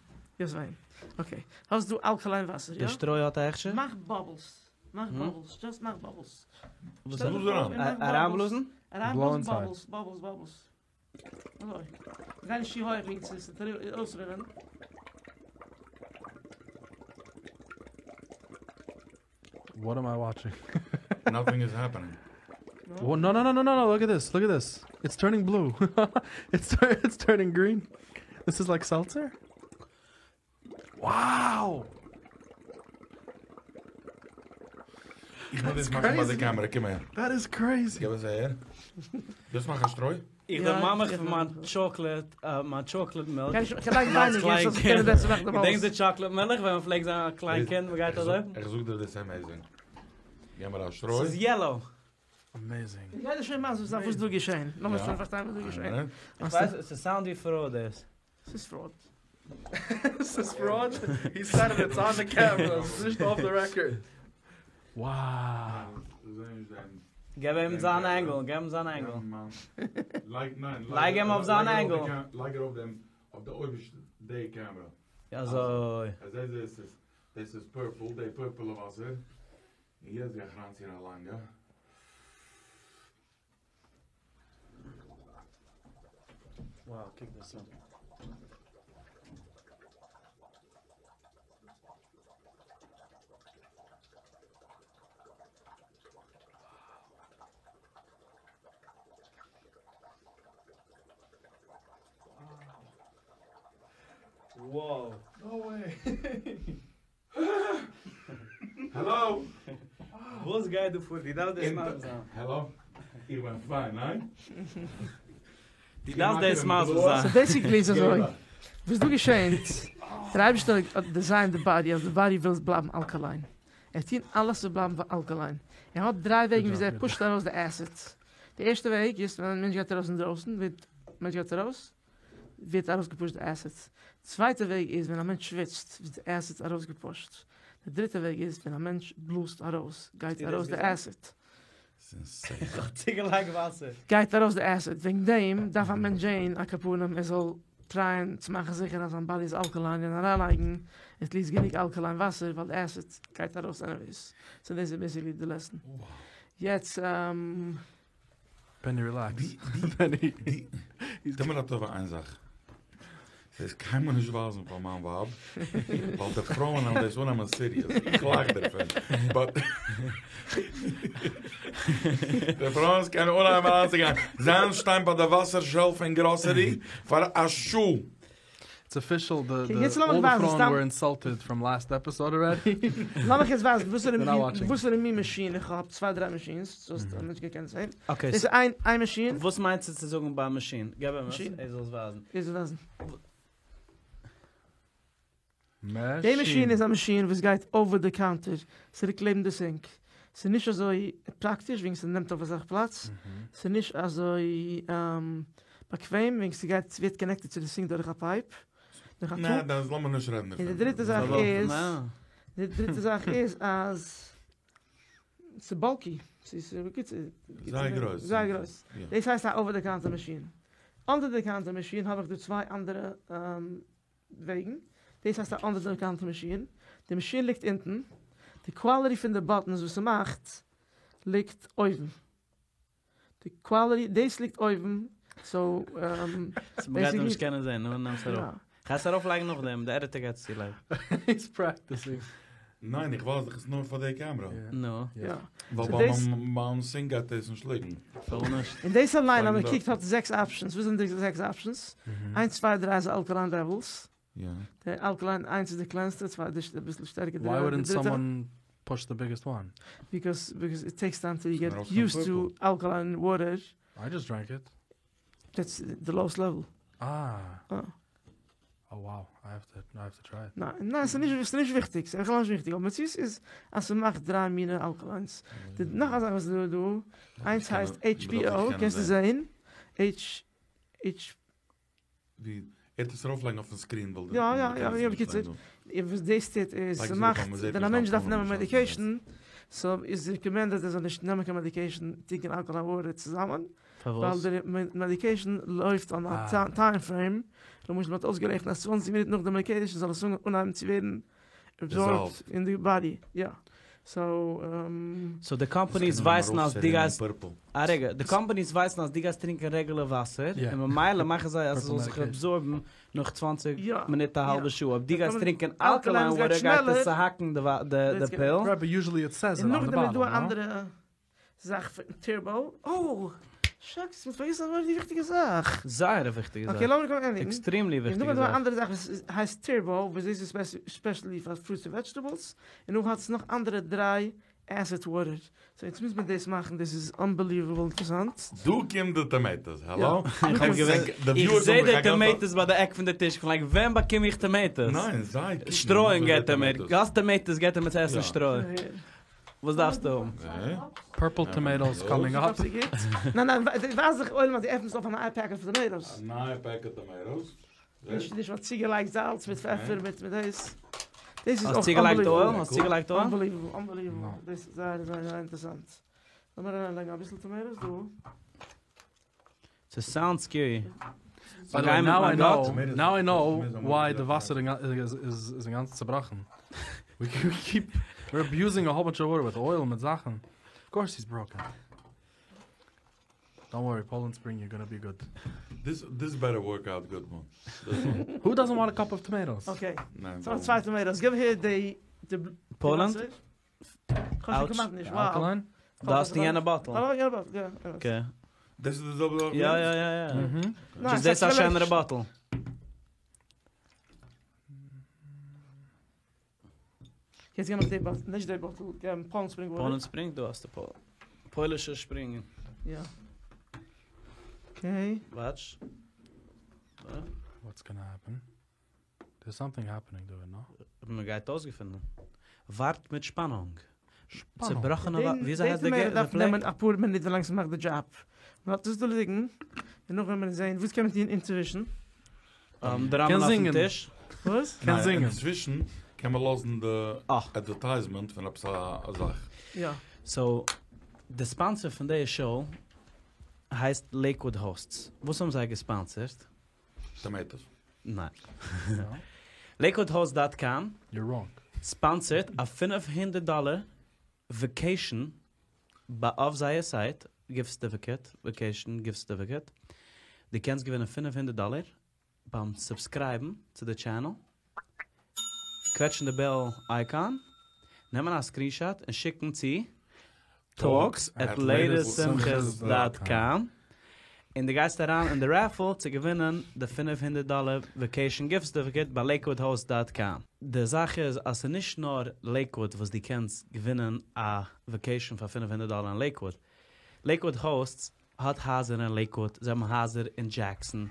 יאס וויין. Okay. האסט דו alkaline וואסער, יא? דער שטרוי האט א הכשר? מאך bubbles. מאך Hm? bubbles. Just מאך bubbles. וואס שטעל בלאז דיך אריין. פאר, מאך bubbles. אריינבלאזן? אריינבלאזן Blow inside. bubbles, bubbles, bubbles. אזוי. גיי נישט צו הויך, וועגן ס'איז אויסרינען. What am I watching? Nothing is happening. Well, no, no, no, no, no, no. Look at this. Look at this. It's turning blue. it's tur- it's turning green. This is like seltzer. Wow. איך מוז דאס מאכן ביי די camera, קום אהער. That is crazy. גיב עס אהער. דאס מאכן שטרוי? איך יא, דערמאן מיך איך פון מיין דערמאן מיך. chocolate, מיין chocolate milk. קען איך, איך לייג אלס ווייניג, קליין יעצט זאלסטו קינד. קענען בעסער מאכן די געדענקסט bubbles. די chocolate milk, ווען מען פלעגט זיין א קליין קינד, מען גייט אזוי? איך זאג דיר, דאס איז amazing. גיב מיר א שטרוי. ס'איז yellow. Amazing. איך גיי דיר שוין מסביר זיין, וואס דא געשען. לאמיר יא. שוין פארשטיין, וואס דא געשען. איין איך ווייס, עס sound ווי fraud איז. ס'איז fraud. This is fraud. He said it. It's on the camera. It's just off the record. Wow. מינוט. גיב אים זיין angle, גיב אים זיין angle. לייג, ניין. לייג אים אויף זיין לייג ער angle. אויף די cam- לייג ער אויף דעם, אויף די אויבערשטע די camera. יא, אזוי. אז דאס איז, דאס איז purple, די purple וואסער. יעצט גיי איך אריינציען א לאנגע. Wow, קוק דאס אן. Wow. No way. Hello. וואס גייט דא פאר? דו דארפסט דאס אין- מסביר זיין. Hello. איך בין fine, ניין? דו דארפסט דאס מסביר זיין. So basically איז אזוי. וואס דא געשען? דער אייבערשטער האט designed the body, אז די body וויל בלייבן alkaline. ער טוט אלעס צו בלייבן alkaline. ער האט דריי וועגן, ווי job, ער good pusht ארויס די acids. דער ערשטער וועג איז, ווען א מענטש גייט ארויס אין דרויסן, ווערט, מענטש גייט ארויס, ווערט ארויסגעפושט די acids. צווייטער וועג איז, ווען א מענטש שוויצט, ווערט די acids ארויסגעפושט. דער דריטער וועג איז, ווען א מענטש בלאזט ארויס, גייט האסטו דאס ארויס די געזען? acid. איך האב צוגעלייגט וואסער. גייט ארויס די acid. וועגן דעם דארף א מענטש זען, א קאפונעם, ער זאל tryen צו מאכן זיכער, אז זיין body איז alkaline און אריינלייגן, at least גענוג alkaline וואסער, ווייל די acid גייט ארויס anyways. So this is basically the lesson. יעצט, Benny, relax. די, Benny. די, טו מיר א טובה איין זאך. דאס קיינמאל נישט ווייזן פאר מיין ווייב, ווייל די פרויען וועלן דאס אננעמען סיריעס, איך לאך דערפון, באט די פרויען קענען אנהייבן אריינצוגיין, זיי וועלן שטיין ביי די וואסער שעלף אין גראסערי פאר א שעה. איטס אפישעל די אקעי, יעצט לאמיך אלל די ווייזן פרויען סתם. ווער אינסאלטעד פראם לאסט עפיסאד ארעדי. לאמיך יעצט ווייזן וואסערע They're not מין watching. וואסערע מין מאשין איך האב, צוויי דריי מאשינס, זאלסט נישט געקענט זען. אקעי, דאס איז איין איין מאשין. וואס מיינסטו צו זאגן ביי מאשין? געב אים עס, מאשין. ער זאל עס ווייזן. ער זאל ווייזן. די מאשין איז א מאשין וואס גייט אווער די קאונטער, ס'ליגט לעבן די סינק. ס'איז נישט אזוי פראקטיש וועגן ס'נעמט אויף אסאך פלאץ, ס'איז נישט אזוי באקוועם וועגן ס'גייט ס'ווערט קאנעקטעד צו די סינק דורך א פייפ, דורך א נע, טוב. דאס לאמיר נישט רעדן און די דערפון. דריטע זאך איז, די דריטע זאך איז אז ס'איז באלקי, ס'איז בקיצור, זייער גרויס. זייער גרויס. דאס הייסט א אווער די קאונטער מאשין. אנדער די קאונטער מאשין האב איך דא צוויי אנדערע וועגן, דאס הייסט א אנדער די קאונטער מאשין, די מאשין ליגט אונטן, די קוואליטי פון די באטענס וואס ס'מאכט ליגט אויבן, די קוואליטי, דאס ליגט אויבן, סאו מ'גייט נישט קענען זען, נו נעם עס אראפ. כ'גיי עס ארויפלייגן נאכדעם, די עדיטער גייט עס צולייגן. היז פרעקטיסינג. ניין איך ווייז דיך עס נאר פאר די קעמרא. נו. יא. ווייל ביים סינק גייט דאס נישט ליגן. פארוואס נישט? און דאס אליין אז מען קוקט האט זעקס אפשענס, וואס זענען די זעקס אפשענס? איינס צוויי דריי איז אלקעליין לעוועלס, די אלקעליין איינס איז די קלענסטע, צוויי איז אביסל שטערקער, וויי וואלדנט סאמאן פוש די ביגעסט וואן? ביקאוז איט טעיקס טיים טו געט יוזד טו אלקעליין וואטער. איי דזשאסט דרענק איט. דעטס די לאועסט לעוועל. אה. Oh wow, I have to, I have to try it. ניין, ניין, ס'איז נישט, ס'איז נישט וויכטיג, ס'איז בכלל נישט וויכטיג, אבער מציאות איז אז ס'מאכט דריי מיני אלקעליינס. די נאך א זאך וואס איז דא דא, איינס הייסט HBO, קענסטו זעהן, H, H. ווי, ער האט עס ארויפלייגן אויפן סקרין ווייל יא יא יא יא בקיצור, וואס דאס טוט איז ס'מאכט ווען א מענטש דארף נעמען מעדיקעישן, סאו איז רעקאמענדעד ער זאל נישט נעמען קיין מעדיקעישן טרינקען אלקעליין וואטער צוזאמען, ווייל די מעדיקעישן לויפט אן א טיים פרעים, למשל מ'האט אויסגערעכנט אז צוואנציג מינוט נאך די מעדיקעישן זאל עס אנהייבן צו ווערן עבזארבט אין די באדי, יא, סאו. סאו די קאמפאניס ווייסן אז דו גייסט, א רגע, די קאמפאניס ווייסן אז דו גייסט טרינקען רעגולער וואסער, און ממילא מאכן זיי אז עס זאל זיך עבזארבן נאך צוואנציג מינוט א האלבע שעה, אויב דו גייסט טרינקען אלקעליין וואטער גייט עס צוהאקן די פיל. רייט, באט יוזשעלי איט סעיז איט אן די באטל, נאו? זאך פון טורבאו, אוי! שאקס, מ'האט פארגעסן א מורא'דיג וויכטיגע זאך. זייער א וויכטיגע זאך. אקעי לאמיר קודם ענדיגן. עקסטרעמלי וויכטיגע זאך. און נאכדעם איז דא א אנדערע זאך וואס הייסט טורבאו, וואס דאס איז ספעשעלי פאר פרוטס און וועדזשטעבלס, און נאך האט עס נאך אנדערע דריי עסיד וואטער. סאו יעצט מוז מען דאס מאכן, דאס איז אנבעליוועבל אינטערעסאנט. דא קומט די טאמעיטאס, האלא? איך זעה די טאמעיטאס ביי די עק פון די טיש, כ'בין לייק ווען באקום איך טאמעיטאס? ניין, זיי קוקן שטרויען געט ער מיר, האסט טאמעיטאס געט ער מיר צו עסן שטרוי. וואס דארפסטו האבן? פורפל טאמעיטאס קאמינג אפ. ניין ניין, ווייז די עולם אז דו עפנסט אויף א נייע פעקעט פון טאמעיטאס. א נייע פעקעט טאמעיטאס. נישט נישט מ'האט צוגעלייגט זאלץ מיט פעפער מיט מיט דאס. דאס איז האסט אויך צוגעלייגט אויל? האסט צוגעלייגט אויל? אנבעליוועבל אנבעליוועבל. דאס איז זייער זייער זייער אינטערעסאנט. לאמיר אריינלייגן אביסל טאמעיטאס דא. ס'סאונד סקערי. ביי די וועי, נאו איי נאו, נאו איי נאו וויי די וואסער איז אינגאנצן צובראכן. ווי קיפ, ווער אביוזינג א האול באנטש אוו וואטער וויט אויל מיט זאכן. אוו קאורס היז בראקען. דאנט ווארי, פאולענד ספרינג יור גאנא בי גוד. דיס דיס בעטער ווארק אוט גוד מאן. הו דאזענט וואנט א קאפ אוו טאמעיטאס? אקעי, סאו צוויי טאמעיטאס, גיב אהער די די פאולענד? אוטש. אלקעליין? דא האסטו יענע באטל. אקעי. דאס איז די זעלבע זאך יא יא יא יא. דזשאסט דאס איז א שענערע באטל. יעצט גיב מיך די באטל, נישט די באטל, גיב פאולענד ספרינג וואטער. פאולענד ספרינג? דא האסטו פוילישע שפרינגען. יא. אקעי. וואטש. וואטס גאנא העפען? דערס סאמטינג העפענינג דא, נא? מען גייט אויסגעפינען. ווארט מיט שפאנונג. שפאנונג. צובראכענע ווא. וויאזוי הייסט די דעי דארף פלעק? נעמען אפאר מינוט ווילאנג ס'מאכט די דזשאב. מ'לאזט עס דא ליגן, און נאכדעם וועט מען זעהן וואס קען מען טון אינצווישן. דראמען אויפן טיש. וואס? קען זינגען. אינצווישן קען מען לאזן די אדווערטייזמענט פון עפעס א זאך. יא. סאו, די ספאנסער פון די שאו הייסט לעיקוואד האוסטס. וואס האבן זיי געספאנסערט? טאמעיטאס. ניין. לעיקוואד האוסט דאט קאם יור ראנג. ספאנסערט א פֿינף הונדערט דאלער וועקעישן ביי אויף זייער סייט, גיפט סערטיפיקעט, וועקעישן גיפט סערטיפיקעט, דו קענסט געווינען פֿינף הונדערט דאלער ביים סובסקרייבן צו די טשענעל, קוועטשן די בעל אייקאן, נעמען א סקרינשאט און שיקן צו talks at latestsimchas דאט קאם, און דו גייסט אריין אין די רעפעל צו געווינען די פינף הונדערט דאלער וועקעישאן גיפט סערטיפיקעט ביי לעיקוואד האוסט דאט קאם. די זאך איז אז ס'איז נישט נאר לעיקוואד וואס דו קענסט געווינען א וועקעישאן פאר פינף הונדערט דאלער אין לעיקוואד, לעיקוואד האוסטס האט הייזער אין לעיקוואד, זיי האבן הייזער אין דזשעקסאן,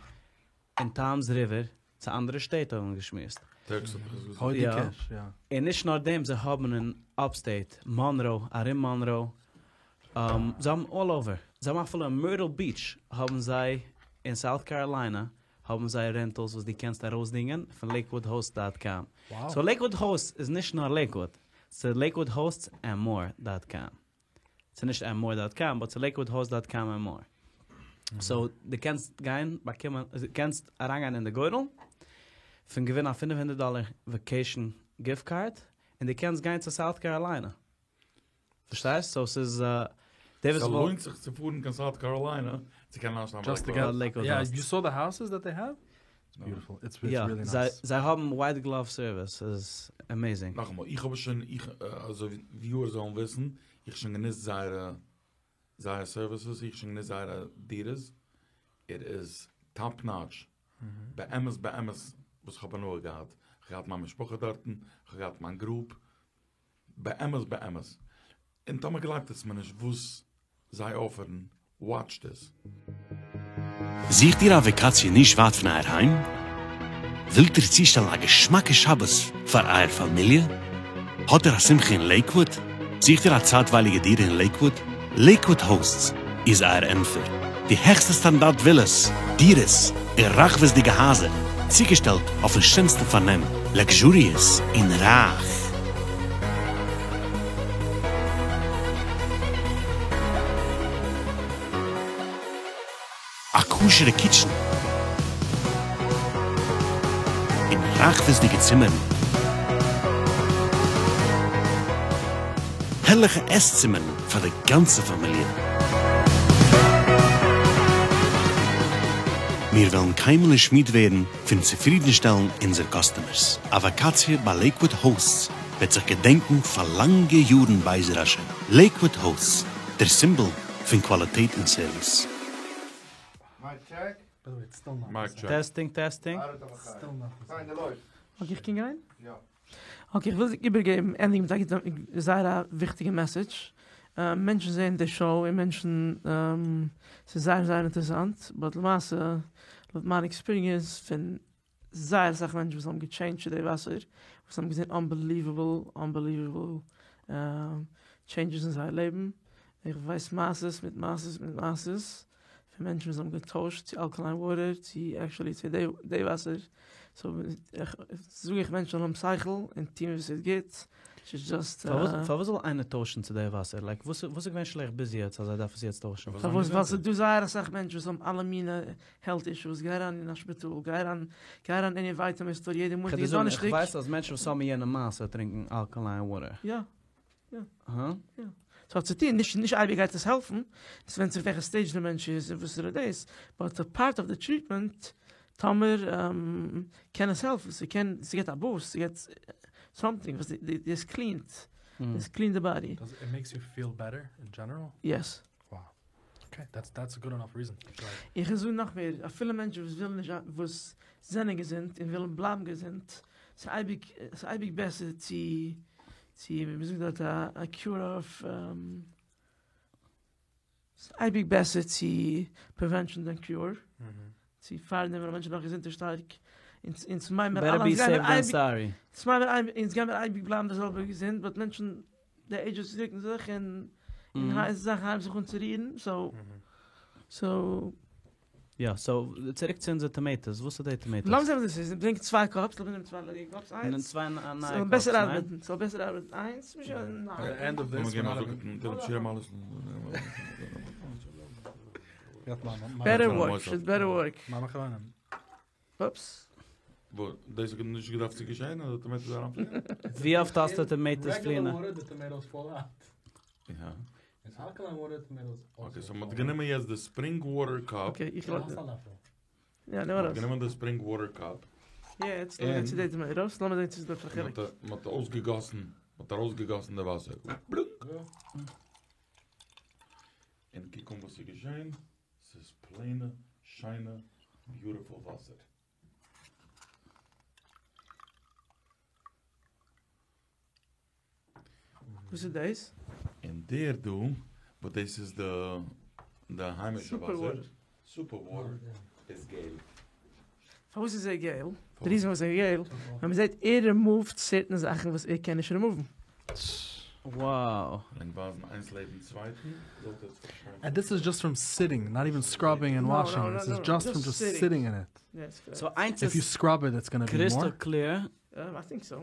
אין טאמס ריווער, צו אנדערע שטעט האבן מיר געשמועסט. יא. און נישט נאר דעם, זיי האבן אין אפסטעיט, מאנרא, ארום מאנרא, זיי האבן אלל אווער, זיי האבן אפילו אין מירטל ביטש האבן זיי, אין סאוט קאראליינע האבן זיי רענטעלס וואס דו קענסט ארויסדינגען פון לעיקוואד האוסט דאט קאם. סאו לעיקוואד האוסט איז נישט נאר לעיקוואד, ס'איז לעיקוואד האוסטס ענד מאר דאט קאם. ס'איז נישט ענד מאר דאט קאם, באט ס'איז לעיקוואד האוסט דאט קאם ענד מאר. סאו דו קענסט גיין באקומען, קענסט אריינגיין אין די גורל פון געווינען א פינף הונדערט דאלער וועקעישן גיפט קארד, און דו קענסט גיין צו סאוט קאראליינע. פארשטייסט? סאו ס'איז די וואס ס'לוינט זיך צו פארן קיין סאוט קאראליינע צו קענען איינשטיין ביי לעיקוואד. יא, יו סאו די האוסעס דעט דעי העוו? איטס ביוטיפול, איטס ריעלי נייס. זיי האבן ווייט גלאוו סערוויס, ס'איז עמעזינג. נאכאמאל, איך האב שוין, איך, אזוי ווי וויוערס זאלן וויסן, איך האב שוין גענוצט זייערע, זייער סערוויסעס, איך האב שוין גענוצט זייערע דירות, איט איז טאפ נאטש, באמת באמת וואס איך האב הנאה געהאט, איך האב געהאט מיין משפחה דארטן, איך האב געהאט מיין גרופ, באמת באמת, און טאמער גלייבט עטס מיר נישט וואס זיי אפערן, וואטש דיס. זוכט איר א וואקאציע נישט ווייט פון אייער היים? ווילט איר צושטעלן א געשמאקע שבת פאר אייער פאמיליע? האט איר א שמחה אין לעיקוואוד? זוכט איר א צייטווייליגע דירה אין לעיקוואוד? לעיקוואוד האוסטס איז אייער ענטפער. די העכסטע סטאנדארט ווילאס, דירות, און רחבות'דיגע הייזער, צוגעשטעלט אויפן שענסטן פארנעם, לעקזשוריעס און רייך. א כשר'ע קיטשן און רחבות'דיגע צימערן. הערליכע עס-צימערן פאר די גאנצע פאמיליע. מיר וועלן קיינמאל נישט מיד ווערן פון צופרידנשטעלן אונזער קאסטומערס. א וואקאציע ביי לעיקוואד האוסטס וועט זיך געדענקן פאר לאנגע יארן בעזר השם. לעיקוואד האוסטס, דער סימבאל פון קוואליטעט און סערוויס. טעסטינג טעסטינג. אקעי איך קען גיין? אקעי איך וויל איבערגעבן ענדיגן מיט א גוטע זייער א וויכטיגע מעסעדזש, מענטשן זעען די שאו און מענטשן ס'איז זייער זייער אינטערעסאנט באט למעשה לויט מיין עקספיריענס פון זייער אסאך מענטשן וואס האבן געטשעינדזשט צו די וואסער וואס האבן געזען אנבעליוועבל אנבעליוועבל טשעינדזשעס אין זייער לעבן, איך ווייס מעשות מיט מעשות מיט מעשות פון מענטשן וואס האבן געטוישט צו אלקעליין וואטער צו עקשעלי צו די וואסער, סאו זאג איך מענטשן זאלן האבן שכל און טון וואס איז גוט, ס'איז דזשאסט. פארוואס זאל איינער טוישן צו די וואסער? לייק וואס איז געווען שלעכט ביז יעצט אז זיי דארפן עס יעצט טוישן? פארוואס? ווייל ס'איז דא זייער אסאך מענטשן וואס האבן אלע מינע העלט אישוס, גיי אריין אין א שפיטאל, גיי אריין גיי אריין אין עני ווייטעמין סטאר יעדע מאנטאג און דאנערשטאג. איך ווייס אז מענטשן וואס האבן יענע מעשה טרינקן אלקעליין וואטער. יא. יא. יא. ס'האט צו טון, נישט נישט אייביג גייט עס העלפן, עס ווענדט זיך וועלכע סטעידזש די מענטש איז און וואס איז דאס, באט א פארט אוו די טריטמענט, טאמער קען עס העלפן, ס'קען, ס'געט א בוסט, ס'געט סאמטינג וואס דאס קלינט, דאס קלינט די באדי. איט מעיקס יו פיל בעטער אין דזשענעראל? יעס. וואו. אקעי, דעטס דעטס א גוד ענאף ריזען טו טריי. איך זאג נאך מער, אפילו מענטשן וואס ווילן נישט, וואס זענען געזונט און ווילן בלייבן געזונט, ס'איז אייביג, ס'איז אייביג בעסער צו צו ווי מ'זאגט דארט א קיור אויף ס'איז אייביג בעסער צו פריווענשן דען קיור, צו פארדעם ווען א מענטש איז נאך געזונט און שטארק, אונז מיין מיר אלע אונז גיימיר אייביג, אונז מיין מיר אייביג אונז גיימיר אייביג בלייבן די זעלבע געזונט באט מענטשן די עידזשעס רוקן זיך און און זאכן הייבן זיך אן צו רירן סאו סאו. יא, סאו צוריק צו אונזער טאמעיטאס, וואס איז די טאמעיטאס? לאמיר זען וואס דאס איז, ברענג צוויי קאפס, לאמיר נעמען צוויי ליידיגע קאפס, איינס, צוויי נייע קאפס, ס'זאל בעסער ארבעטן, ס'זאל בעסער ארבעטן, איינס, ניין. בעטער ווארק, שוד בעטער ווארק. אופס. וואס? דאס האט נישט געדארפט צו געשען אז די טאמעיטאס זאלן אריינפליען? ווי אפט האסטו טאמעיטאס פליען? יא. אקעי סאו מ'האט גענומען יעצט די ספרינג וואטער קאפ. אקעי איך לאז. יא, נעם ארויס. גענומען די ספרינג וואטער קאפ. יעצט לאמיר גיין צו די טאמעיטאס, לאמיר זען צו ס'איז דא עפעס א חילוק. מ'האט אויסגעגאסן, מ'האט ארויסגעגאסן די וואסער. בלונק! און קוק אן וואס איז געשען, ס'איז פלעינע, שיינע, ביוטיפול וואסער. וואס איז דאס? און דער דא, וואס דאס איז די די היימישע וואסער, סופער וואטער, איז געל. פארוואס איז ער געל? די ריזען פארוואס ער איז געל, ווייל מ'זעט ער רימאווד סערטען זאכן וואס ער קען נישט רימאוון. Wow. לאנג ווייזן איינס לעבן צווייטן, זאלט עטס פארשטיין. And this is just from sitting, not even scrubbing and washing, this is just from just sitting in it. סאו איינס איז If you scrub it it's gonna be more? קריסטעל קליר. איי טינק סאו.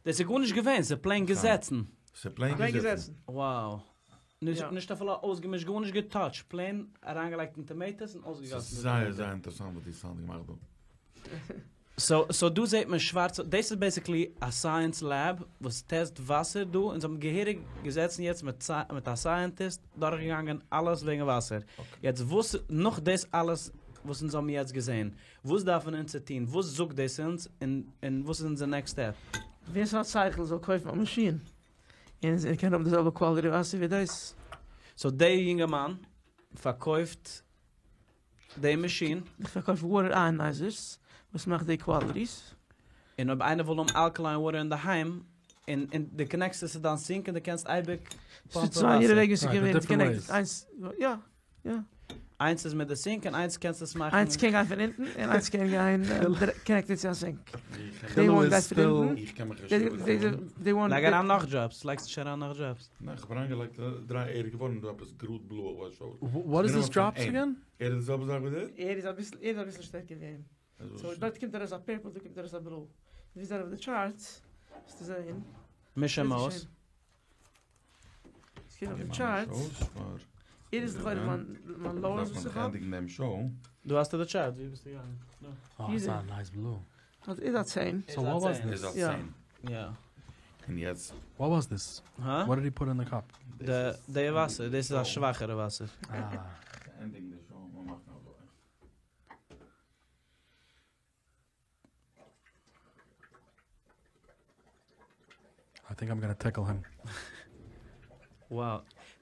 דאס איז גארנישט געווען, ס'איז פלעין געזעצן. ס'איז פלעין געזעצן. Wow. נישט אפילו אויסגעמישט, גארנישט געטאטשט, פלעין אריינגעלייגט אין טאמעיטאס און אויסגעגאסן. ס'איז זייער זייער אינטערעסאנט וואס די האסט געמאכט דא. סאו דא זעט מען שווארצע, דאס איז בעסיקלי א סייענס לעב וואס טעסט וואסער דא, און זיי האבן געהעריג געזעצן יעצט מיט א סייענטיסט דורכגעגאנגען אלעס וועגן וואסער. יעצט וואס נאך דאס אלעס וואס אונז האבן יעצט געזען, וואס דארפן אונז צו טון? וואס זאגט דאס אונז? און וואס איז אונזער נעקסט סטעפ? ווער ס'האט שכל זאל קויפן א מאשין און ער קען האבן די זעלבע קוואליטי וואסער ווי דאס. סאו דער יונגערמאן פארקויפט די מאשין. איך פארקויף וואטער אייאנייזערס וואס מאכט די קוואליטיס. און אויב איינער וויל האבן אלקעליין וואטער אינדערהיים און און דו קאנעקסט עס צו דיין סינק און דו קענסט אייביג פאמפען וואסער. ס'איז צוויי וועגן ווי ס'קען ווערן קאנעקטעד, איינס יא יא. איינס איז מיט די סינק און איינס קענסטו עס מאכן. איינס קען גיין פון אונטן און איינס קען גיין קאנעקטעד צו א סינק. די וואן גייט פון אונטן. איך קען מיך נישט איבערזעצן. לייג אריין נאך דראפס, לייגסט נישט אריין נאך דראפס? ניין כ'האב אריינגעלייגט דריי ער איז געווארן דא עפעס גראד בלוי איך ווייס נישט פארוואס. וואט איז דיס דראפס אגעין? ער איז די זעלבע זאך ווי דער? ער איז אביסל ער איז אביסל שטערקער ווי אים. סאו דארט קומט ארויס א פערפל דא קומט ארויס א בלוי. ווי זענען אויף די טשארטס וועסטו זעהן. מיש אים אויס. עס קומט אויף די טשארטס. ער איז לכאורה מיין מיין לאועסט וואס איך האב. דא האסטו די טשארט ווי ביסטו געגאנגען? דא. אה, ס'איז א נייס בלוי. דאס איז א צען. סאו וואט וואס דיס? איז א צען. יא. און יעצט. וואט וואס דיס? הא? וואט דיד הי פוט אין די קאפ? די די וואסער, דאס איז א שוואכערע וואסער. אה. ענדיגן די שאו, מ'מאכט אזוי. איי טינק איים גאנא טעקל הים. Wow.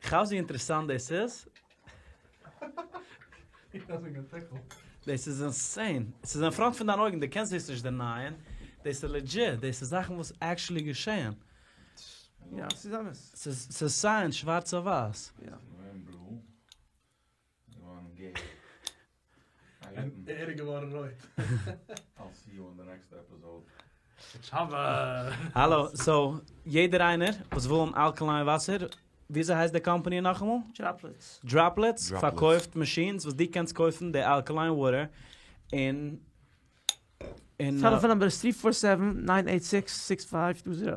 כאפסט ווי אינטערעסאנט דאס איז? דאס איז אינסעין. עס איז אין פראנט פון דיין אויגן, דו קענסט דאס נישט דענייען. דאס איז לעדזשיט, דאס איז זאכן וואס עקטשועלי געשעען. יא, ס'איז אמת. ס'איז סייענס שווארץ אויף ווייס. יא. ער איז געווארן רויט. האלא, סאו יעדער איינער וואס וויל האבן אלקעליין וואסער, וויאזוי הייסט די קאמפאני נאכאמאל? דראפלעטס. דראפלעטס פארקויפט מאשינס וואס דו קענסט קויפן די אלקעליין וואטער און און טעלעפאן נומבער איז טרי פאר סעווען ניין עיט סיקס סיקס פייוו טו זירא.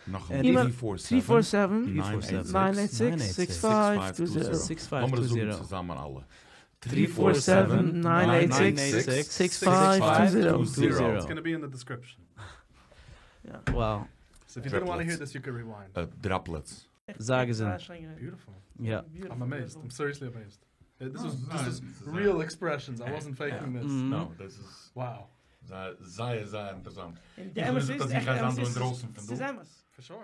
נאכאמאל, טרי פאר סעווען ניין עיט סיקס סיקס פייוו טו זירא. לאמיר עס זאגן צוזאמען אלע. טרי פאר סעווען ניין עיט סיקס סיקס פייוו טו זירא. איטס גאנא בי אין די דיסקריפשאן. וואו. סאו איף יו דידנט וואנט טו העיר דיס יו קען ריוויינד. דראפלעטס. זיי געזונט. ביוטיפול. יא. איים אמעיזד. איים סיריעסלי אמעיזד. דיס איז דיס איז ריעל עקספרעשאנס. איי וואזענט פעיקינג דיס. נאו, דאס איז wow. זייער זייער אינטערעסאנט. און די אמת איז, איך גיי זיין דא אינדרויסן פון דא. ס'איז אמת. פאר שור.